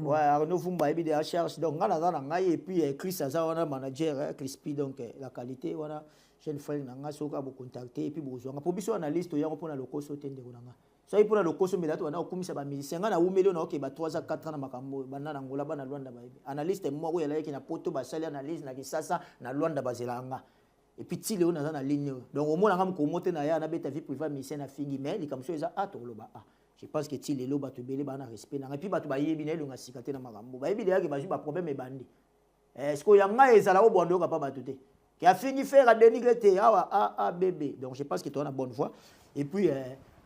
Ouais, Arnaud Vumba ayebi déjà charge. Donc ngai naza na ngai, et puis Chris aza wana, manager Crispy. Donc la qualité wana, jeune frère na ngai, soki bocontacte et puis bozwanga mpo biso analyste oyango mpona lokoso te. Ndeko na ngai, soki mpona lokoso mbela to banda kokumisa bamusicien, ngai nawumeli oyo naoke ba 3 ans 4 ans na makambo oyo, banda na Ngola, bana Lwanda bayebi analyste moko oyo alayaki na poto, basali analyse na Kisasa, na Lwanda bazelaka nga. Et puis ti lelo naza na ligne oyo. Donc omonanga mokomo te na ya nabeta vie privée musicien na fingi, mais likambo so eza a tokoloba a Je pense que ti lelo bato ebele baa na respect na ngai, puis bato bayebi na elonga sika te na makambo, bayebi deyake bazwi baproblème ebandi. Eh, sikoyo ya ngai ezala o bwando yoka mpa bato te ke afingi Ferre, adénigre te awa a a b b. Donc je pense que toza na bonne voie. Et puis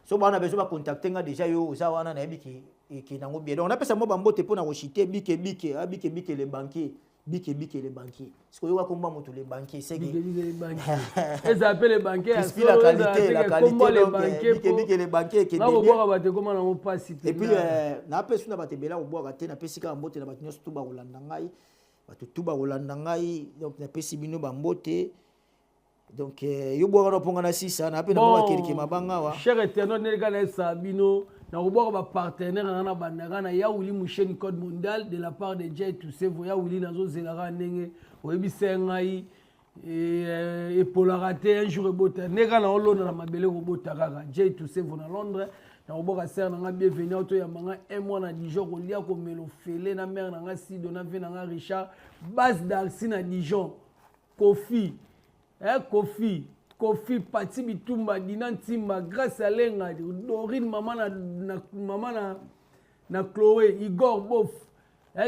so bana besoin bacontacte nga déjà, yo oza wana, nayebi ke ekende yango bien. Donc napesa mwa bambote mpo na koshite Bike Bike, ah, Bike Bike le banquier, Bike Bike le banquier. Sikoyo yoka komba moto le banquier seke ezala mpe le banquier. Crispy, la qualité, la qualité. Donc Bike Bike le banquier ekende bien. Nakobwaka bato ekoma nango mpasi. Et puis napesi na bato ebele akobwaka te, napesi kaka mbote na bato nyonso tu bakolanda ngai, bato tu bakolanda ngai. Donc napesi bino bambote. Donc yo bwaka na mponga na sisa na mpe na mwa bakelike mabanga awa. Cher internaute, ndenge kaka nayebisaka bino, nakobwaka bapartenaire na nga na bandaka na Yawuli Musheni, code mondial de la part de Jay Tusevo. Yawuli, nazozelaka ndenge oyebisa ngai, epolaka te, un jour ebota. Ndenge kaka naolonda na mabele, kobota kaka. Jay Tusevo na Londres, nakoboka sere na nga Bienvenu, otoyamba nga un mois na Dijon, kolia, komela ofele na mare na nga Sido, na ve na nga Richard Base Darcy na Dijon, Kofi, Kofi, Kofi Pati Bitumba, Dina Ntimba, Grâce Alenga, Dorine, mama na mama na Chloé, Igor Bof,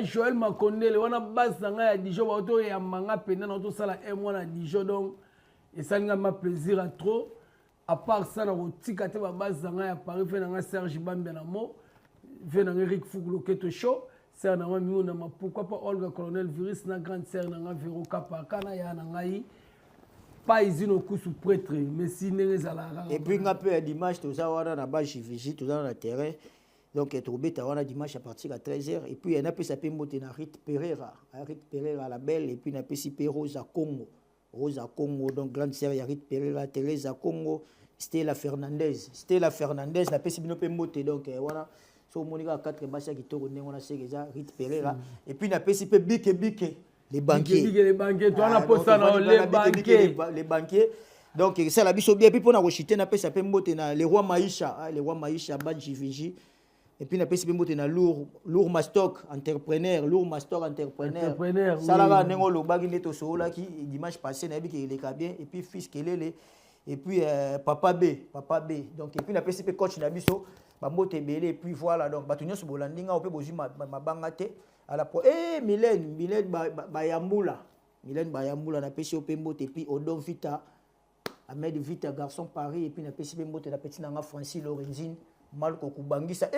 Joël Makondele wana, base na ngai ya Dijon, baotoyamba nga mpenza na otosala un mois na Dijon. Donc esali nga ma plaisir à trop. À part ça, nakotika te babase na ngai ya Paris, fe na ngai Serge Bambia na mo ve na ngai Eric Fukuloketo Show, sœur na ngai Miuna, pourquoi pas Olga Colonel Virus, na grande sœur na ngai Vero Kapaka, na ya na ngai pa Izino Kusu prêtre messi, ndenge ezalaka. Et puis nga mpe ya dimanche toza wana na base JVJ, toza na terrain. Donc tokobeta wana dimanche à partir ya 13h. Et puis napesa mpe mbote na Rit Pereira, Rit Pereira la belle. Et puis napesi mpe Rosa Congo, Rosa Congo, donc grande sœur ya Rit Pereira, Teresa Congo, Stella Fernandez, Stella Fernandez, napesi bino mpe mbote. Donc wana so omoni kaka 4 basi ya kitoko ndenge wana, seke eza Rit Pereira. Et puis napesi mpe Bike Bike les banquiers. Bike les banquiers, towana posa na les banquiers. Les banquiers, donc esala biso bien. Et puis mpona koshite, napesa mpe mbote na le roi Maisha, le roi Maisha ba JVJ. Et puis napesi mpe mbote na Lourd, Lourd Mastock entrepreneur, Lourd Mastock entrepreneur. Entrepreneur. Salaka ndenge olobaki, nde tosololaki dimanche passé, nayebi ke eleka bien. Et puis fils Kelele, et puis Papa B, Papa B. Donc et puis napesi mpe coach na biso bambote ebele. Et puis voilà, donc bato nyonso bolandi nga mpe bozwi mabanga te ala po Mylène, Mylène Bayambula, Mylène Bayambula, napesi yo mpe mbote. Et puis Odon Vita, Ahmed Vita, garçon Paris. Et puis napesi mpe mbote na petit na nga Francis Lorenzine Malko Kubangisa,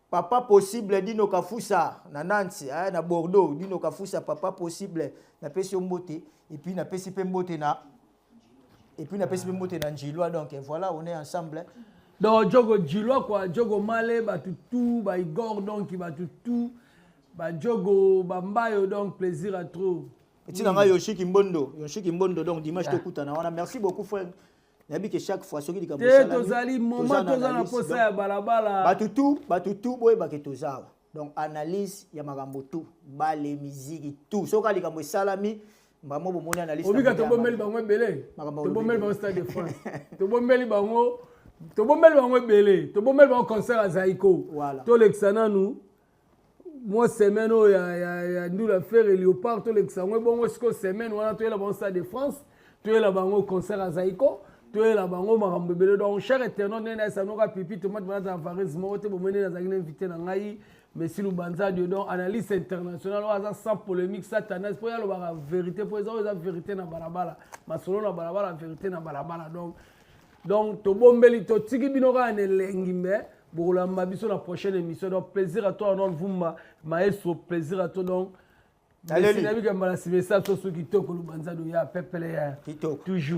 papa possible Dino Kafusa na Nantes, na Bordeaux, Dino Kafusa, papa possible, napesi yo mbote. Et puis napesi mpe mbote na, et puis napesi mpe mbote na Njilwa. Donc voilà, on est ensemble. Donc Jogo Jilwa quoi, Jogo Male, bato tout baigor, donc bato tout bajogo bambayo, donc plaisir à trop. Etina ngai Yoshiki Mbondo, Yoshiki Mbondo. Donc dimanche tokutana wana. Merci beaucoup, frère. Nayebi ke chaque fois soki likambo te, tozali moment, toza na posa ya balabala. Bato tu, bato tu boyebake toza awa. Donc analyse ya makambo tu, bale miziki tout, soki likambo esalami mbamo bomoni analyse. Obika tobombeli bango ebele, tobombeli bango Stade de France, tobombeli bango, tobombeli bango ebele, tobombeli bango concert ya Zaiko. Tolekisa nanu mwa semaine oyo ya ndula Ferre Léopard, tolekisa yango ebongo. Sikoyo semaine wana toyela bango Stade de France, toyela bango concert ya Zaiko, toyela bango makambo ebele. Donc cher internaute, ndenge nayesanoka pipi tomate banata na varise moko te, bomoi nde nazalaki na invité na ngai Messi Lubanza Diodon, analyste international oyo aza sans polémique, satanas, mpo ye alobaka vérité, mpo eza oyo eza vérité na balabala, masolo na balabala, vérité na balabala. Donc tobombeli, totiki bino kaka na elengi, me bokolamba biso na prochaine émission. Donc plaisir à toi, Arnold Vumba maestro, plaisir à toi. Donc Naleli. Nayebi mbala nsima esa so soki kitoko, Lubanza do ya pepele ya Kitoko. Toujours.